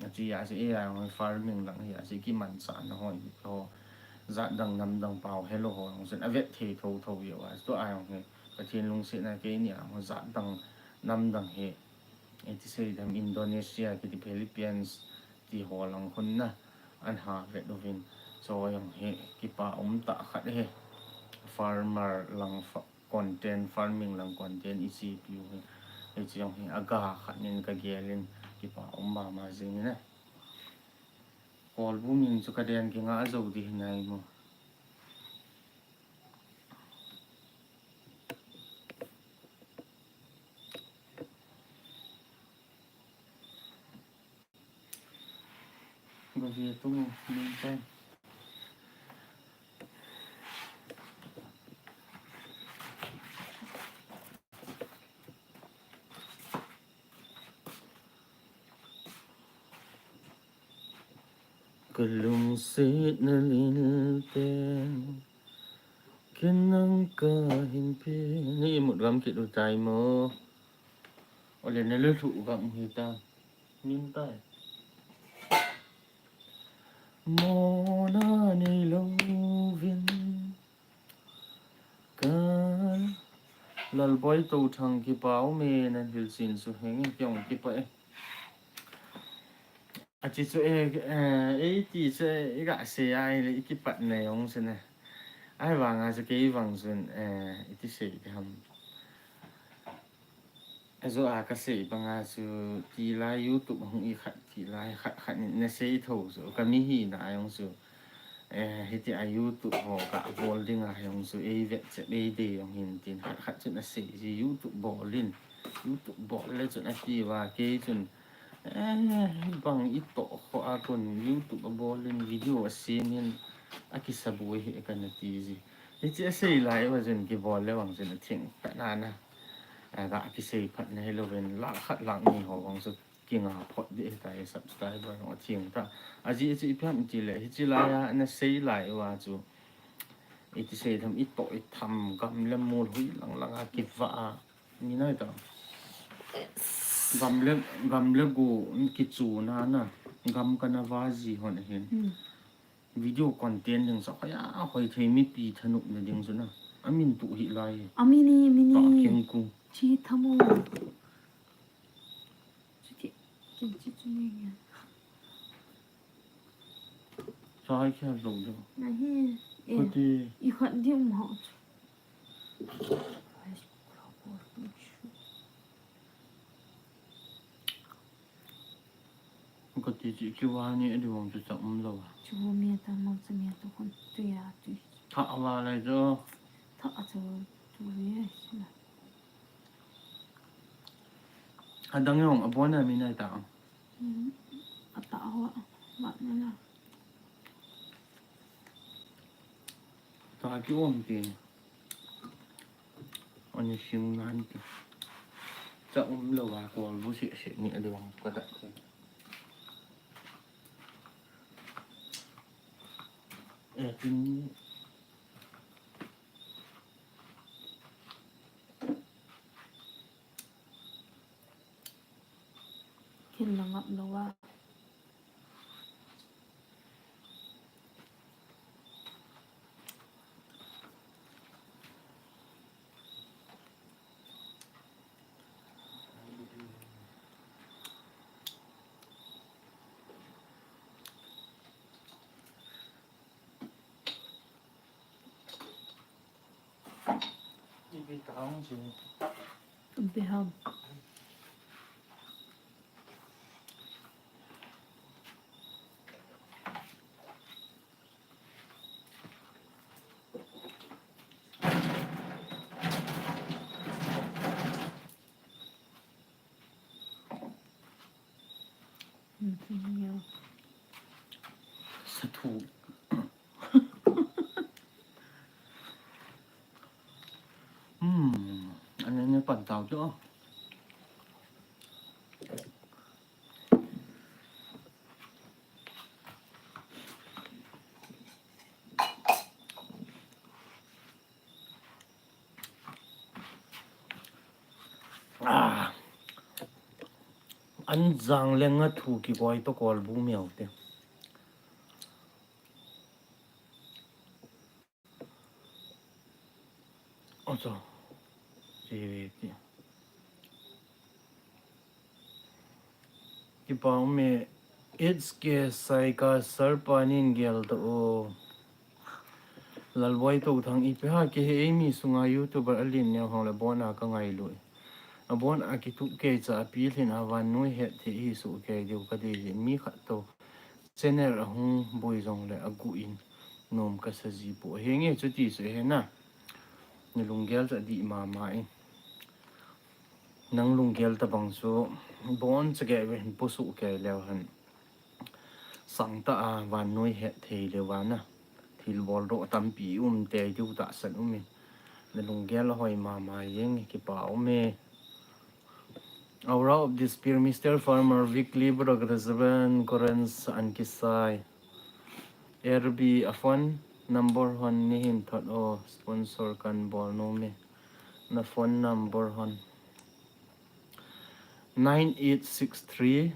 Achi a si e a jong hi farming lang hi a si kimanchahna ho, ho jat dang nam dang pao helou ho jong sin avet thei thotho jeh uva. Tua jong hi Pathen lungsetna keini a jong jat dang nam dang hi, iti sei dem Indonesia kiti Philippines ti ho lang khun na an ha vet uvin. Chu jong hi kipa um tah khat hi farmer lang fa-, content, farming lang content i chepi u hi. Hiche jong hi aga khat nin ka gel in kipa um mama jing in a. Kolbu min chu ka den kinga jou di hinai mo. Ka ve tung, min tai. Ka lungsetna lil pen, ken nang ka hinpe. Nei imut gam kit u tai mo. Ole na lulhuh gam hi ta. Min tai. Mona neilouvin. Ka Lalboi Touthang kipa ume, nan hilchen chu henge, kei jong kipa e. Achi chu e, eh, eiti chu e, i ga sei a ile i kipat na jong chu ne. Ahivanga chu kei vang chun, eh, iti sei di ham. Ajo a ka sei banga chu tilai YouTube hung i khat tilai khat khat in na sei tho chu ka mi hina a jong chu, eh, hiti a YouTube ho ka bol ding a jong chu ei vet chep ei dei jong hin tin khat khat chun a sei ji YouTube bol in, YouTube bol le chun a ti uva kei chun, eh, bang i toh kho a kon YouTube a bol in video a sem in a kisa boi hi ka na ti ji. Hiche a sei lai uva chun kibol le vang chun a theng ta na na. A, ga kisei phat na hilouvin, lakh khat lakh ni ho vang chu kinga phot di ta, subscriber ho thing ta. Ajeh chu ipi ham itile, hiche lai a na sei lai uva chu, iti sei tham, i toh i tham, gam le mol hui lang lang a kivah a, ni nai ta. Gam le, gam le go kichuna na, gam kana va ji hon ahin. Hmm. Video content ding sa kaya hoi thei mipi thanop na ding chu na. Amin tu hi lai. Amini, amini. Ka king ku. Chi thamo. Chuti, kin chi chu ni ya. Sa hai kya lo do. Nahi. Eh, kati. I khat di um ha. Kati chi kiva ni adi vang chu cha um lo. Chu mi ta mo cha mi ta kon tu ya tu. Tha va lai jo. Tha a chu tu ye sila. Adang jong abon a mi nai ta. Hmm. Ata ho. Vat na la. Ta ki om ti. Ani sim nan ti. Cha um lo va ko bu si si ni adi vang ka ta. Eh, tin. Kin la ngap lo va. Ipi ta hong chu. Ipi ham. Sa thu. Hmm, ani ni pan tau chu. Ah. An jang le nga thu kikoi to kolbu miau te. Acha. Ti, ti. Kipa ume, H K Saika Sarpa nin gel to o. Lalboi Touthang ipi ha kihe, eimi sunga YouTuber alen neo hong le bon a ka ngailu. Abon a kitup kei cha api lhin a vannoi hetthei hi soh kei diu ka dei jin, mi khat to channel ahung boi jong le agu in nom ka sa ji po. Henge chuti chu he na. Na lunggel chu adih mama in. Nang lunggel tabang chu bon cha kei ve hin po soh kei leu hen. Sangtah a vannoi hetthei le vana thilbol doh tampi um te diu tahsan um in. Na lunggel ahoi mama jeng, kipa ume. Aura of Despair, Mister Farmer, Weekly, Brother Seven, Corens, Ankisai. R B a phone number hon nei hin thot o, sponsor kan bol nom e. Na phone number hon. Nine eight six three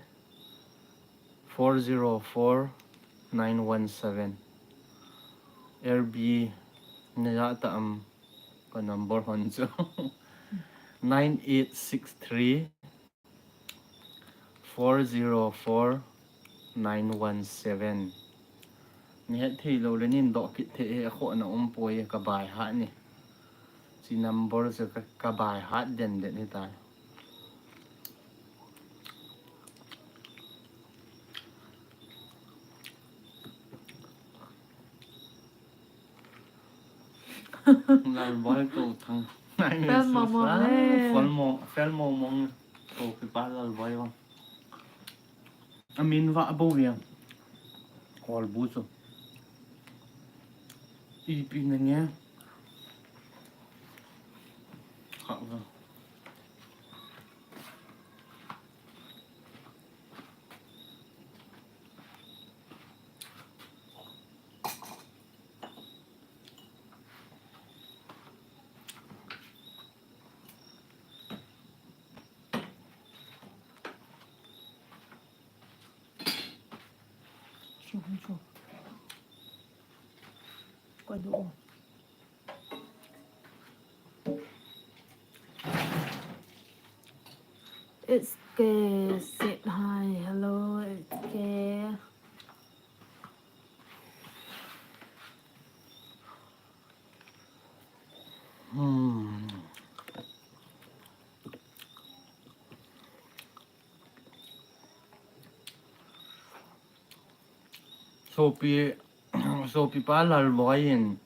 four zero four nine one seven. R B na ja ta am ka number hon chu. Nine eight six three four zero four nine one seven. Nei hetthei lou le nin doh kit thei e, akhoh na um poi, ka baihat ni. Chi number chu ka, ka baihat den den hitai. Lalboi Touthang. Fel mong mong le. Fel mong, fel mong mong. Toupi pa Lalboi vang. Amin va abo veng. Kolbu chu. Ipi na nge. Kha va. Chu, chu. Ka du. It's K said hi. Hello, it's K. Hmm. Sopi, sopi pa Lalboi in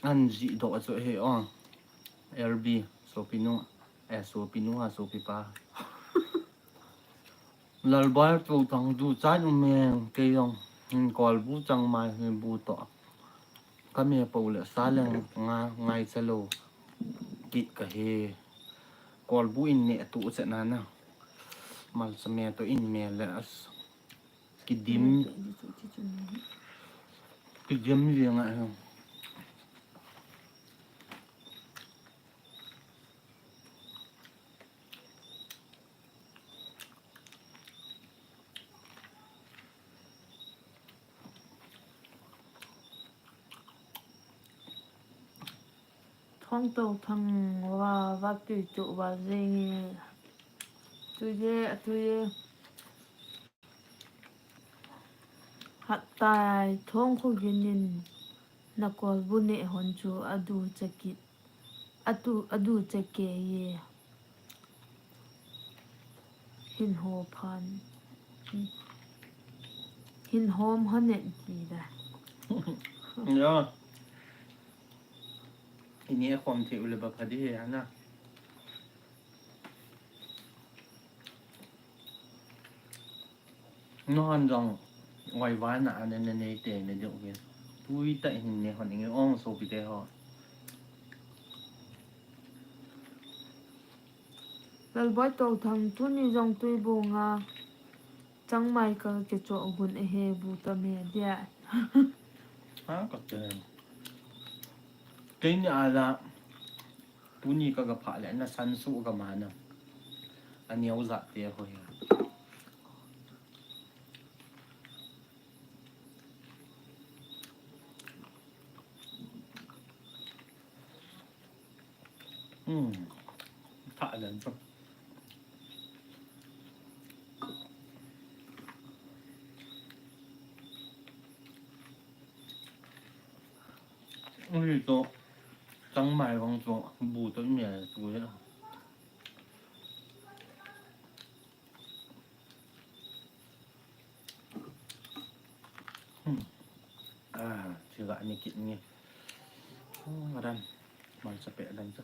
an jih doh chu he o. L B, sopi nu, eh, sopi nu ha, sopi pa. Lalboi Touthang duchat um e, kei jong hin kolbu changmai hi bu toh. Ka me po le sa leng nga ngaicha lou kit ka hi. Kolbu in neh tu che na na. Malcha me to in me le as. Kidim. Kidim jeng a hi. Thong Touthang va, va tui chu va jeng e. Tui e, tui e. Hat tai, Thong Khogin in na kolbu neh hon chu adu chakit. Atu, adu chake ye. Hin ho phan. Hin hom hanen ti da. Ya. Ini e khom thei u le ba pha di he ana. Nahon jong, ngoi vana ana ne nei te ne deuh ve. Tui tah hin ne hon inge ong sopi te ho. Lalboi Touthang tuni jong tui bunga changmai ka kichoh gun ahe bu ta me dia. Ha, ka te. Keini ala. Tuni ka ga phah le, na san su ka ma na. A neo jat te ho ya. Hmm. Tha len chu. Ui, to changmai vang chu bu to mi a chu ya. Hmm. Ah, chiga ni kit ni. Hmm, adam. Mal sa pe adam sa.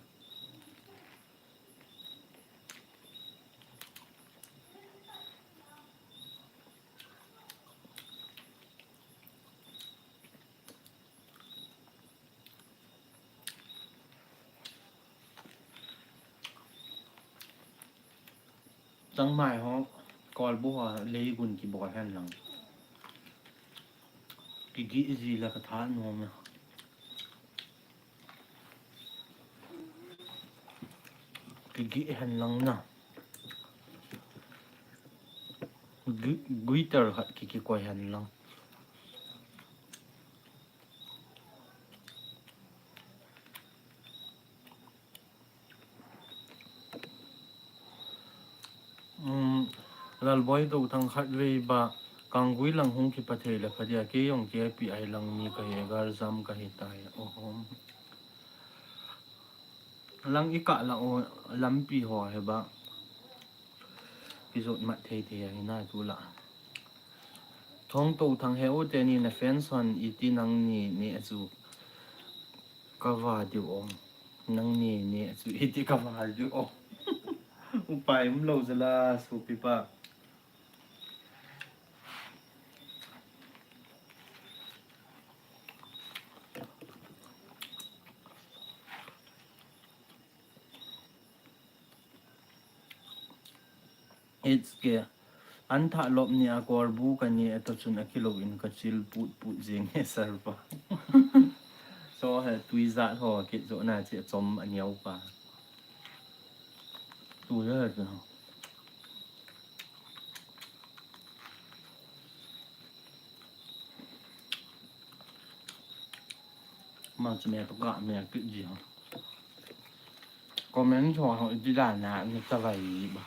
Changmai ho, kolbu ho, leigun kibol hen lang. Kigih ji la ka tha nom na. Kigih hen lang na. Gui-, guitar khat ki, kikoi hen lang. Um, Lalboi to thang khat vei ba, Kanggui lang hung kipa thei le pha dia, kei jong kei pi ai lang mi ka hi, gar jam ka hi tai. Oho. Lang i kah la o, lampi ho he ba. Kijot mat thei thei a hi na tu la. Thong to thang he u te ni na fans hon iti nang ni ni a chu ka va diu o. Nang ni ni a chu iti ka va diu o. Upai um lo jala supi pa. It's ke. An tha lop ni a kolbu ka ni a to chun a kilo in ka chil put put jing he sar pa. So he tui jat ho kit jo na chi chom a niau pa. Tu he tu. Ma chu me to ka me kit ji ha. Comment ho ho di la na ni ta vai ba.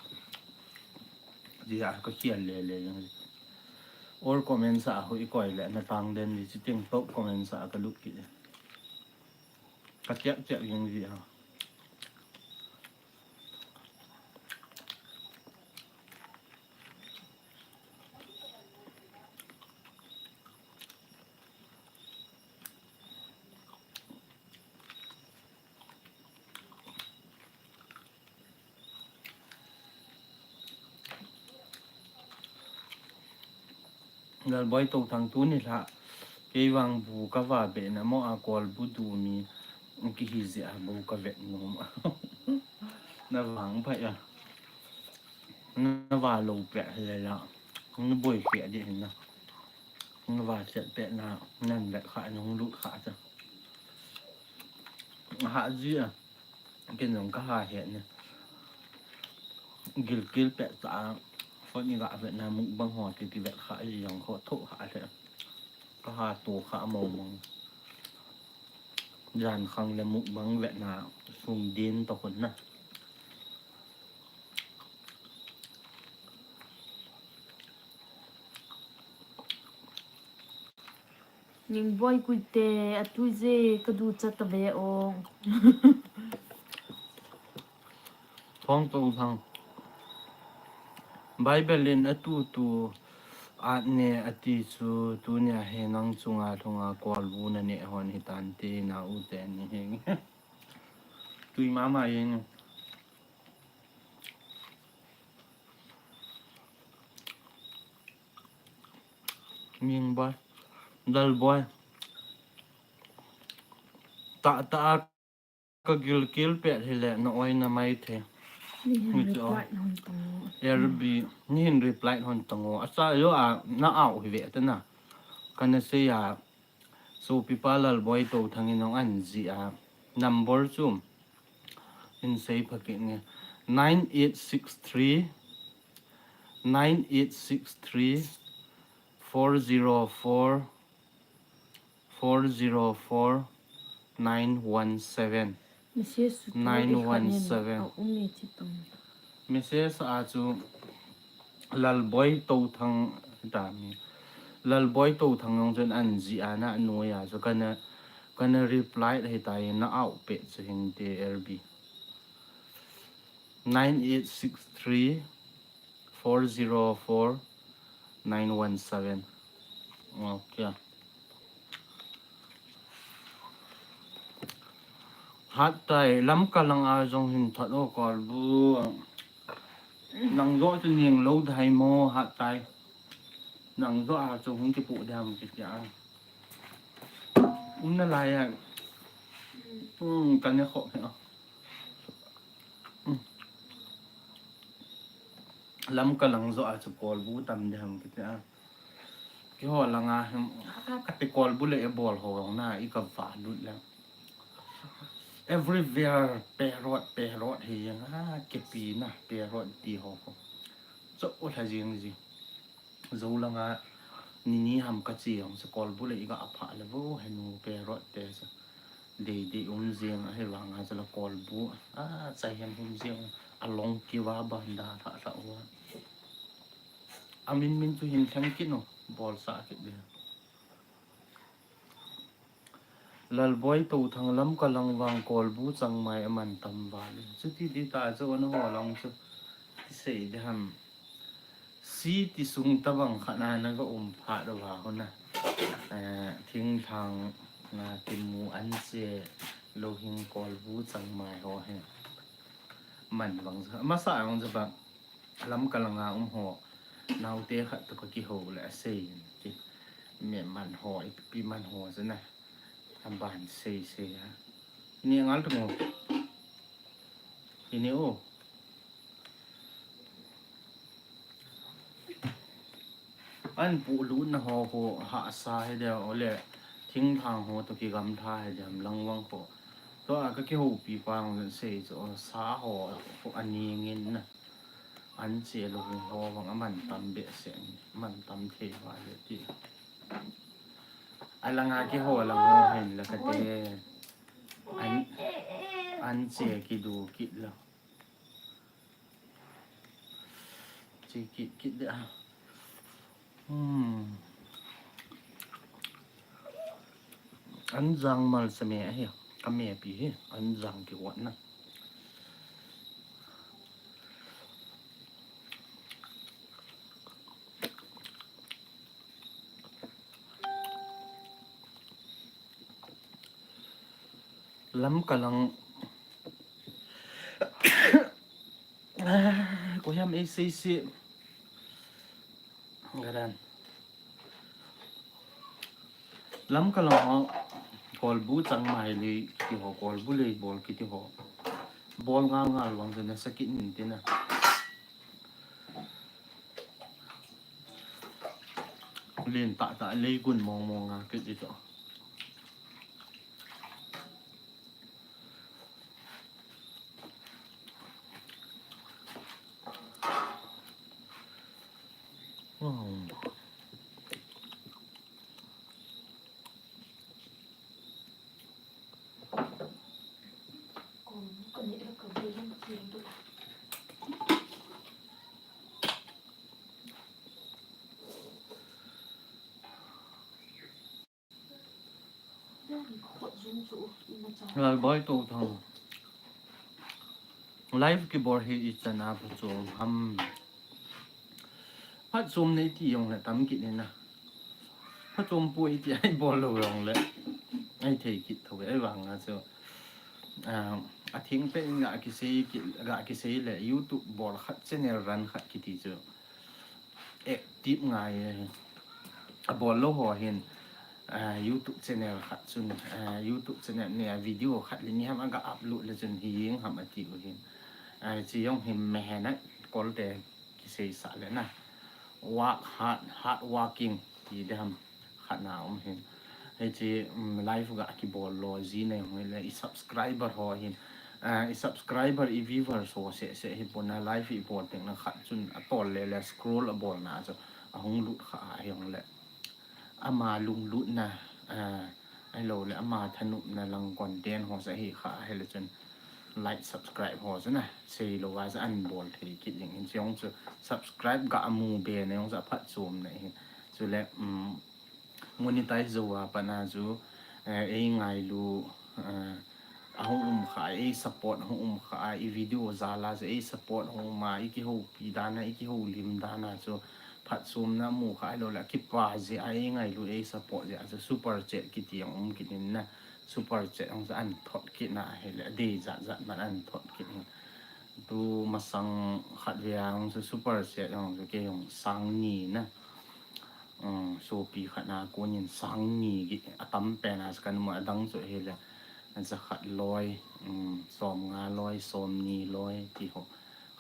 Di a ka khial le le jong. All comments a ho i koi le na tang den di, chi ting top comments a ka lut kit. Ka tiak tiak jong di ha. Lalboi to thang tu ni la. Kei vang bu ka va be na mo a kolbu tu mi. Ki hi je a bu ka ve nom. Na vang phai a. Na va lo pe le la. Na boi pe di na. Na va chet pe na. Nan le kha nung lut kha cha. Ha ji a. Ken jong ka ha he ne. Gilkel pet ta. Phone ni ga vet na mukbang ho ti ti vet kha ji jong kho tho kha the. Ka ha to kha mo mo. Jan khang le mukbang vet na sung din to khun na. Ning boi kuite, a tui je ka du chat ta ve o. Thong to thang. Bible in a tu tu at ne a ti chu tu nia he nang chunga thunga kolbu na ne hon hi tan ti na u te ni he. Tui mama yen. Ning boi. Dal boi. Ta ta a ka gilkel pet hi le na oi na mai the. Ni hin Ni chu reply hon tang o. L B, ni hin reply hon tang o. Asa yo a na au hi ve ta na. Ka na sei a. Sopi pa Lalboi to thang in ong an ji a. Number chu. In sei pha kit nge. Nine eight six three, nine eight six three, four zero four, four zero four, nine one seven. Message chu tu nine one seven. Message a chu Lalboi Touthang ta mi. Lalboi Touthang jong chun an ji a na noi a chu kana kana reply hi ta na au pe chu hin te L B. Nine eight six three four zero four nine one seven. Okay. Hat tai, Lamka lang a jong hin that o Kolbu. Nang jo chu ning lo dai mo hat tai. Nang jo a chu hung kipu dam kiti a. Um na lai a. Um, kan ne kho he. Lamka lang jo a chu Kolbu tam dam kiti a. Kiho langa hem, kati Kolbu le e bol ho na i ka va lut le. Everywhere parrot, parrot he yang ha kepi na parrot ti ho ho. Cho o la jing ji. Zo langa ni ni ham ka chi yong sa Kolbu le i ka apha le bo he nu parrot te sa. Dei dei um jing a he vanga sa la Kolbu. A chai hem hum jing a long ki va ban da tha tha wa. A min min chu hin thang kit no, bol sa kit de. Lalboi Touthang Lamka lang vang Kolbu changmai a man tam vale. Chuti ti ta chu ana ho lang chu ti sei de ham. Si ti sung ta bang khat na na ka um pha do va ho na. Eh, thingthang na ti mu an che lo hing Kolbu changmai ho he. Man bang chu. Masa ang chu bang. Lamka langa um ho, naote khat to ka kiho le a sei in ti. Me man ho, ipi man ho chu na. A ban sei sei a. Ini ngal tu mo. Ini o. An pu lu na ho ho ha sa he de o le. Thingthang ho to ki gam tha he de am lang wang ho. To a ka kiho pi pa ng sei chu o sa ho ho ani ngin na. An che lo ho vang a man tam behseh, man tam thei vale ti. A langa kiho lang ho hin la ka te. An, an che kidu kit lo. Che kit kit de a. Hmm. An jang mal sa me a hi. Ka me pi hi. An jang ki wat na. Lamka lang. Ko hiam ei sei si. Garan. Lamka lang ho, Kolbu changmai le kiti ho, Kolbu le bol kiti ho. Bol ngal ngal vang chu na sakit nin ti na. Len ta ta le gun mong mong a kiti to. Lalboi Touthang. Live kibol hi ichan a pha chom ham. Pha chom nei ti jong le tam kit ni na. Pha chom pu i ti ai bol lo jong le. Ai thei kit tho ai vang a chu. Ah, a thing pe in ga kisei kit, ga kisei le YouTube bol khat channel run khat kiti chu. Active ngai e. A bol lo ho hin, ah, YouTube channel khat chun, ah, YouTube channel ne a video khat le ni ham a ga upload le chun hi jing ham a ti u hin. Ah, chi jong hin mehnat kol te kisei sa le na. Work hard, hard working ti de ham. Khat na um hin. Hichi, um, live ga kibol lo ji nei hung le i subscriber ho hin. Ah, i subscriber i viewers ho se se hi pon a live i bol teng na khat chun a tol le le scroll a bol na chu a hung lut kha a hi hung le. Ama lunglut na, ah, Ahilou le ama thanopna lang content ho sa hi kha ahile chun like, subscribe ho sa na sei lou a sa an bol thei kit jing in, chong chu subscribe ga mu be na jong sa phatchomna hin. Chule um, monetize jou a pat na chu eh, ei ngailu eh, ahung um kha, ei support ahung um kha, i video jal a chu ei support ahung um a, i kihoupi dan a, i kihoulim dan a chu phatchomna mu kha ahilou le kipa jeh a ei ngailu ei support jeh a chu super chat kiti jong um kit in na, super chat jong chu an thot kit na ahile adei jat jat man an thot kit in. Tu masang khat ve a jong chu super chat jong chu kei jong sang ni na. Um, sopi khat na kon in sang ni atam pen a chu ka na mu, adang chu ahile ja khat loi, um, som nga loi, som ni loi ti ho.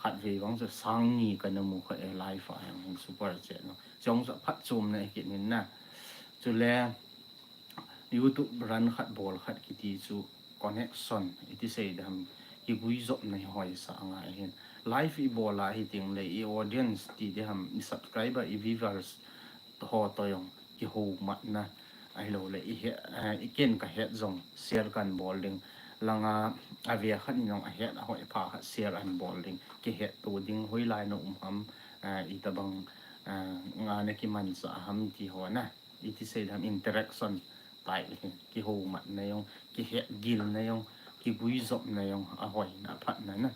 Khat ve vang chu sang ni ka na mu kha e live a jong hin super chat jong. Chong chu phatchomna kit in na. Chule YouTube run khat bol khat kiti chu connection iti sei dam, kiguijopna hi hoi sa ngai hin. Live i bol a hi ting le i audience ti diham, i subscriber, i viewers ho to jong kihoumatna ahilou le i he, eh, i ken ka het jong share kan bol ding. Langa ave khat in jong ahet ahoi pha khat share an bol ding. Kihetto ding, hoilai na um ham, eh, itabang eh, nga na kimanchah ham ti ho na. Iti sei dam, interaction tai hin, kihoumatna jong, kihetgilna jong, kiguijopna jong ahoi na, aphatna na.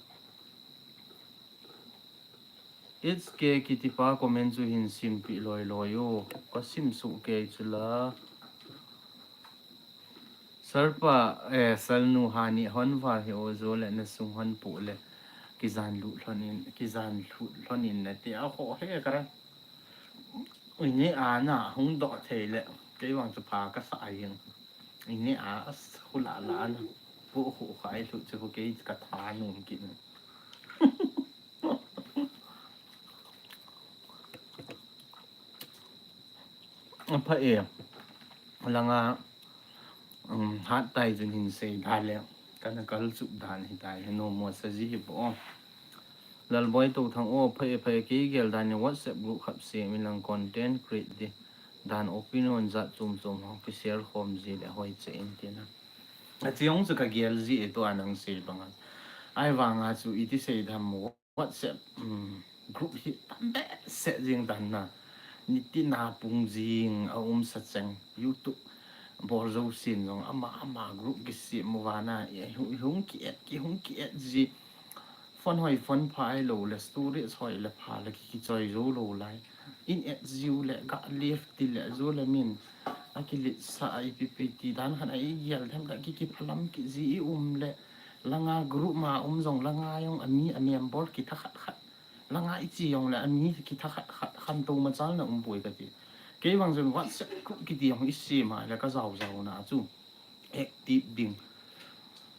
H K kiti pa comment chu hin simpi loi loi o. Ka sim suh kei chu la. Sir pa, eh, Salnu hani hon var hi o, jo le na sung hon pu le. Kijan lut lhon in, kijan lut lhon in na ti a ho he ka ra. Ui, ni a na hung doh thei le, kei vang chu pha ka sa a jing. Ui, ni a as khu la la na. Pu khu kha ai lu chu khu kei ka tha num kit na. Apha e, langa, um, hat tai chun hin sei da le, ka na kal chup dan hi tai, he no mo sa ji hi po. Lalboi Touthang o, pha e, pha e, kei gel dan ni WhatsApp group khap sem in lang content create di. Dan opinion jat chom chom ho ki share khom ji le hoi che in ti na. A chi jong chu ka gel ji e, tua nang sei banga. Ahivanga chu iti sei dam, WhatsApp, um, group hi tam behseh jing dan na. Nitin a pung jing a um sa cheng. YouTube bol jousen jong ama ama group kisem uva na. I hu-, hung ki add, ki hung ki add ji. Phone hoi phone pha ahilou le, storage hoi le pha le ki, kichoi jou lou lai. In add jiu le, ga left ti le, jo le min. A kilet sa a ipi pi ti dan khat a i gel them ka ki, kiphalam kit ji i um le. Langa group ma um jong langa jong a mi a member kitha khat khat. Langa i chi jong le a mi kitha khat khat khantou machal na um poi ka ti. Kei vang chun WhatsApp group kiti jong i sem a le ka jao jao na chu. Active ding.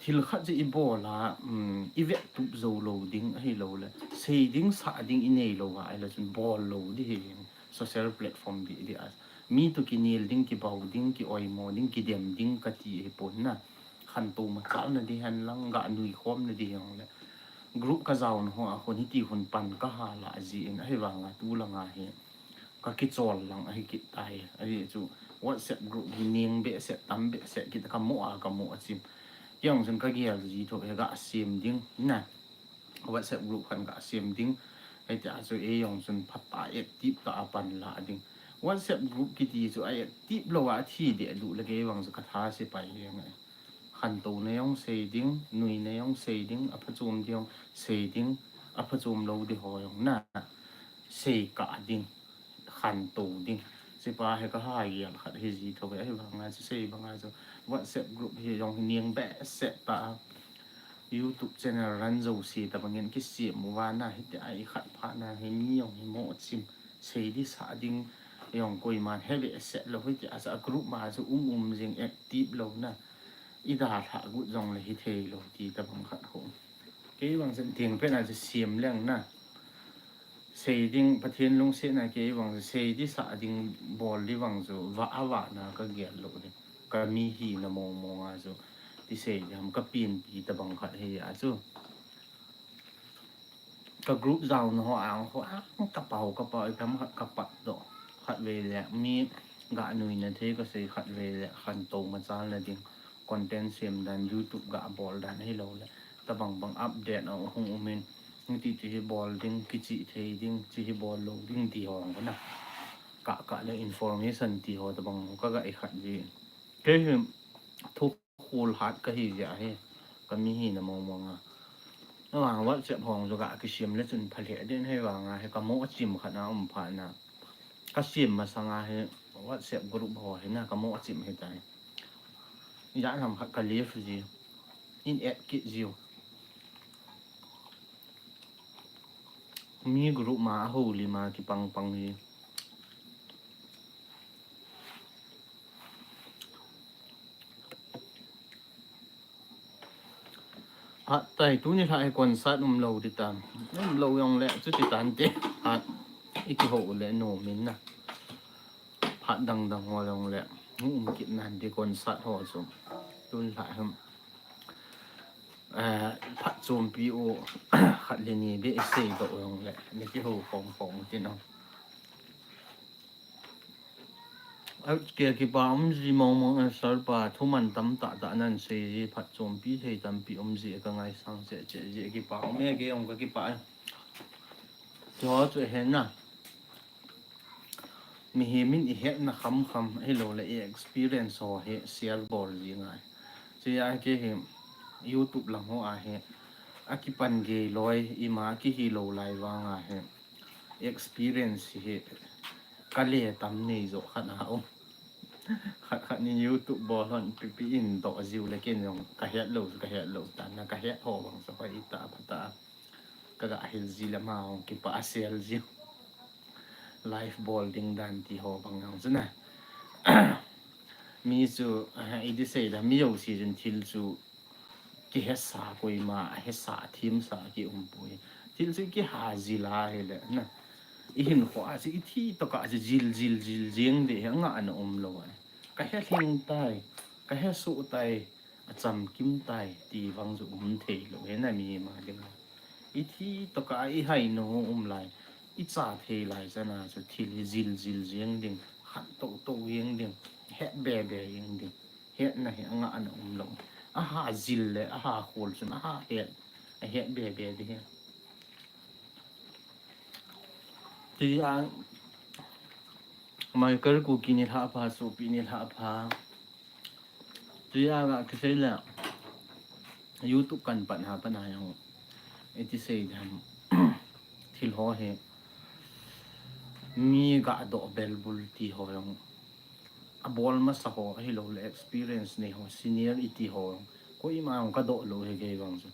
Thil khat chu i bol a, um, i vettup jou lou ding ahilou le. Sei ding, sah ding i nei lou a, ahile chun bol lou di hi. Social platform di, di a. Mi to kinel ding, kibau ding, ki oimo ding, kidem ding ka ti hi pon na. Khantou machal na di hen lang, ga nui khom na di hen le. Group ka jao na ho a khun hiti hun pan ka ha la ji in ahivanga tu langa hi. Ka kichol lang ahi kit tai. Ahi chu WhatsApp group hi ning behseh, tam behseh kit ka mo a, ka mo a chim. Kei jong chun ka gel ji tho he ga sem ding na. WhatsApp group khan ga sem ding. Hiti a chu ei jong chun phat a active ta a pan la ding. WhatsApp group kiti chu a active lou a thi de du le kei vang chu ka tha se pai hi ngai. Khantou na jong sei ding, nui na jong sei ding, a phachom di jong sei ding, a phachom lou di ho jong na sei ka ding, khantou ding. Chi pa he ka ha gel khat hi ji tho ve, ahivanga chu sei banga chu WhatsApp group hi jong hi ning behseh ta. YouTube channel run jouse tabang in kisem uva na, hiti a i khat pha na hi mi jong hi mo chim. Sei di sah ding jong koiman he behseh lou hiti a, a group ma chu um um jing, active lou na. I dalha gut jong le hi thei lou ti tabang khat ho. Kei vang chun ting pen a chu sem leng na. Sei ding Pathen lungset na kei vang chu sei di sah ding bol di vang chu va a va na ka gel lou di. Ka mi hi na mong mong a chu ti sei di ham ka pin pi tabang khat hi a chu. Ka group jao na ho ang ho ang ka pau ka pau i tam khat ka pat do. Khat ve le mi ga nuina thei kasei khat vei le khantou machalna ding content sem dan YouTube ga bol dan hilou le tabang bang update a hung umin hiti ti hi bol ding kichi thei ding chi hi bol lou ding ti ho na ka ka le information ti ho tabang ka ga i khat ji. Kei hi thu khul hat ka hi ja hi ka mi hi na mong mong a. Na wang WhatsApp hong jo ga kisem le chun phale den he wang a he ka mo a chim khat na um pha na. Ka sem masanga hi WhatsApp group ho hi na ka mo a chim hi tai. Ya nam khat ka live ji. In add kit ji. Mi group ma a ho li ma kipang pang ji. Hat tai tuni lha hi concert um lou di tan. Um lou jong le chu ti tan te. Hat i ki ho le no min na. Hat dang dang ho jong le. Um kit nan di concert ho chu. Tun lha hum. Eh, phat chompi u khat le ni be i sei do jong le. Ni ki ho khom khom ti no. Ke kipa um ji mong mong a sir pa thu man tam ta ta nan sei ji phat chompi thei tampi um ji ka ngai sang che che ji kipa um e ke ong ka kipa e. Cho chu he na. Mi hi min i het na kham kham hi lo le i experience ho hi share bol ji ngai. Chi a ke hi YouTube lang ho a hi a kipan ge loi i ma ki hi lo lai vang a hi. Experience hi ka le tam nei zo khat a um. Khat khat ni YouTube bol hon pipi in do ziu le ken jong ka het lo ka het lo tan na ka het ho bang sa hoi ta pha ta ka ga hil ji le ma hong kipa a sel ji. Live bol ding dan ti ho bang jong chu na. Mi chu i di sei da mi yo si jun thil chu ki he sa koima a he sa thim sa ki um pui. Thil chu ki ha zil a he le na. I hin kho a chu i thi to ka chu zil zil zil jing de he nga an um lo a. Ka he hling tai, ka he su tai, a cham kim tai ti vang chu um thei lo he na mi ma ding. I thi to ka i hai no um lai, i cha thei lai chana chu thil hi zil zil jing ding, khan to to jing ding, het be be jing ding. Hetna hi anga ana um lo. Aha zil le, aha khol chun, aha het. A het be be di hi. Ti a, Michael Kuki ni lha pha, Sopi ni lha pha. Ti a ga kisei le, YouTube kan pan ha pan ha yang. Iti sei dam. Thil ho he. Mi ga do bel bul ti ho yang. A bol masa ho, a hi lo le experience nei ho, senior iti ho, koima jong ka doh lou he kei vang chu.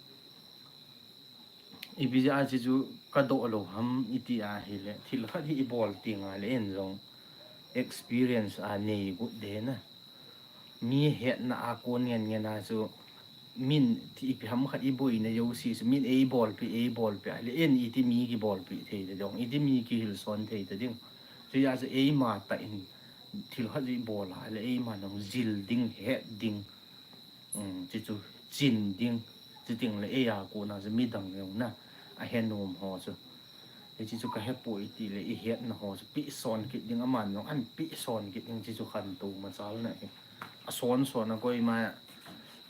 Ipi jeh a chi chu ka doh lou ham iti a hi le, thil khat hi i bol ting a le en jong experience a nei got de na. Mi hetna a kon ngen ngen a chu min ti ipi ham khat i boina jouse chu min ei bolpi, ei bolpi a le en iti mi ki bolpi thei ta ding, iti mi ki hilson thei ta ding. Chu a chu eima tah in thil khat chu i bol a le eima nang zil ding, het ding, um, chu chu chin ding, chu ting le ei a kona chu midang jong na a he nom ho chu. Hichi chu ka he poi ti le i hetna ho chu pehson kit ding, aman jong an pehson kit ding, chi chu khantou machal na hi. A son son a koima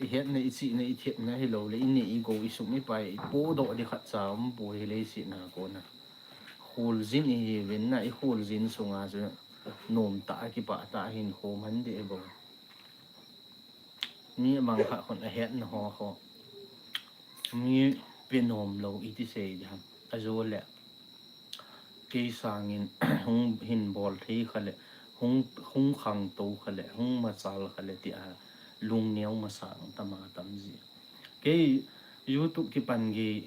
i hetna, i chihna, i thepna hi lo le, i neh, i gou, i sum, i pai, i podoh di khat cha um poi hi leiset na kona. Kholjin i hi uvin na, i kholjin sunga chu nom tah a kipah tah a hin khom han di e bo. Mi mang kha khun a hetna ho ho. Mi pe nom lou iti sei di ham. A jo le. Kei sangin hung hin bol thei kha le, hung, hung khangtou kha le, hung machal kha le ti a lung neo masang tama tam ji. Kei YouTube kipan gei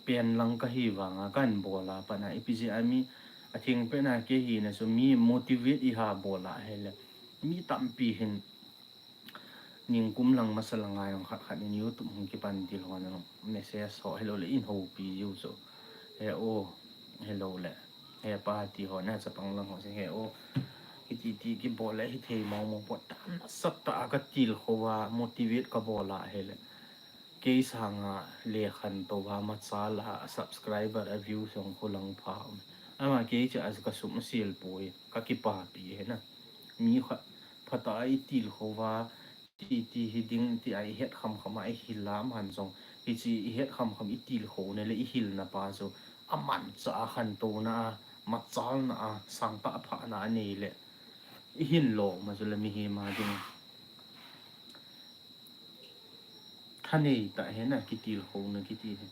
pen lang ka hi vang a kan bol a pan a ipi jeh a mi a thing pen a kei hi na chu mi motivate i ha bol a he le mi tampi hin Ningkum lang masa lang a jong khat khat in YouTube hung kipan til ho na message ho, hello le in hopi jiu chu. He o, hello le. He pa ti ho na chapang lang ho se he o. Hiti ti kibol le hithei mong mong po tam nasat tah a ka tilkhou a motivate ka bol a he le. Kei sanga le khantou a machal a subscriber a view jong khu lang pha um. Ama kei cha a ka sum sil poi ka kipapi he na. mi khat phatah a i tilkhou va, ti, ti hi ding, ti a i het khamkham a i hil a, aman jong hiche i het khamkham i tilkhouna le i hilna pa chu amanchah a khantouna a, machalna a, sangtah phahna a nei le i hin lo ma chu le mihem a ding thanei tah hi na, kitilkhouna kiti hi.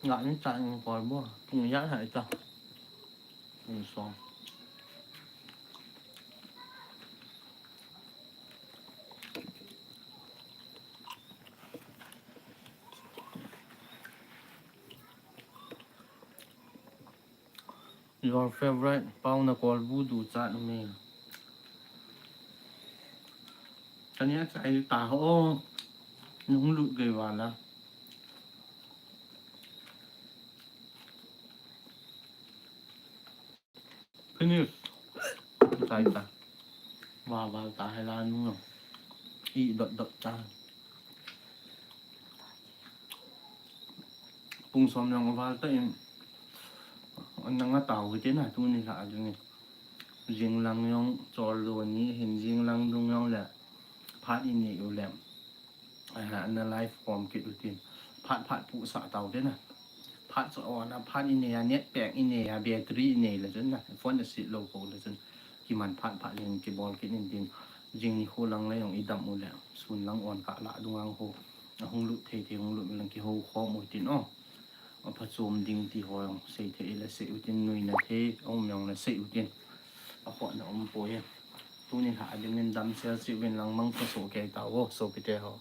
Nga ni cha ni kol bu, pung ijat hai ta. Pung som. Your favorite, Paona kolbu duchat um e. Kani a chai ta ho. Nung lut gei vala. Finish. Chai ta. Val val ta hai la nung. I dot dot ta. Pung som jong aval tan, nang atao kiti na, tuni lha a ding e. Jing lang jong chol lou ni hin, jing lang dung jong le phat i nei u le, a, na live khom kit u tin. Phat phat pusah tao kiti na. Phat chu on a, phat i nei a, net pack i nei a, battery i nei le chun na, phone a sit lou ko le chun. Kiman phat phat jing kibol kit in tin. Jing nikho lang le jong i dam u le, sun lang on kah lah dung ang ho. Ahung lut thei thei hung lut lang kihou khom u tin o. Aphachom ding ti ho jong sei thei le sei u tin, nuina thei um jong le sei u tin. Akhona um poi e. Tuni lha a ding in damsel cheh uvin lang, mangpha soh kei tao o, sopite ho.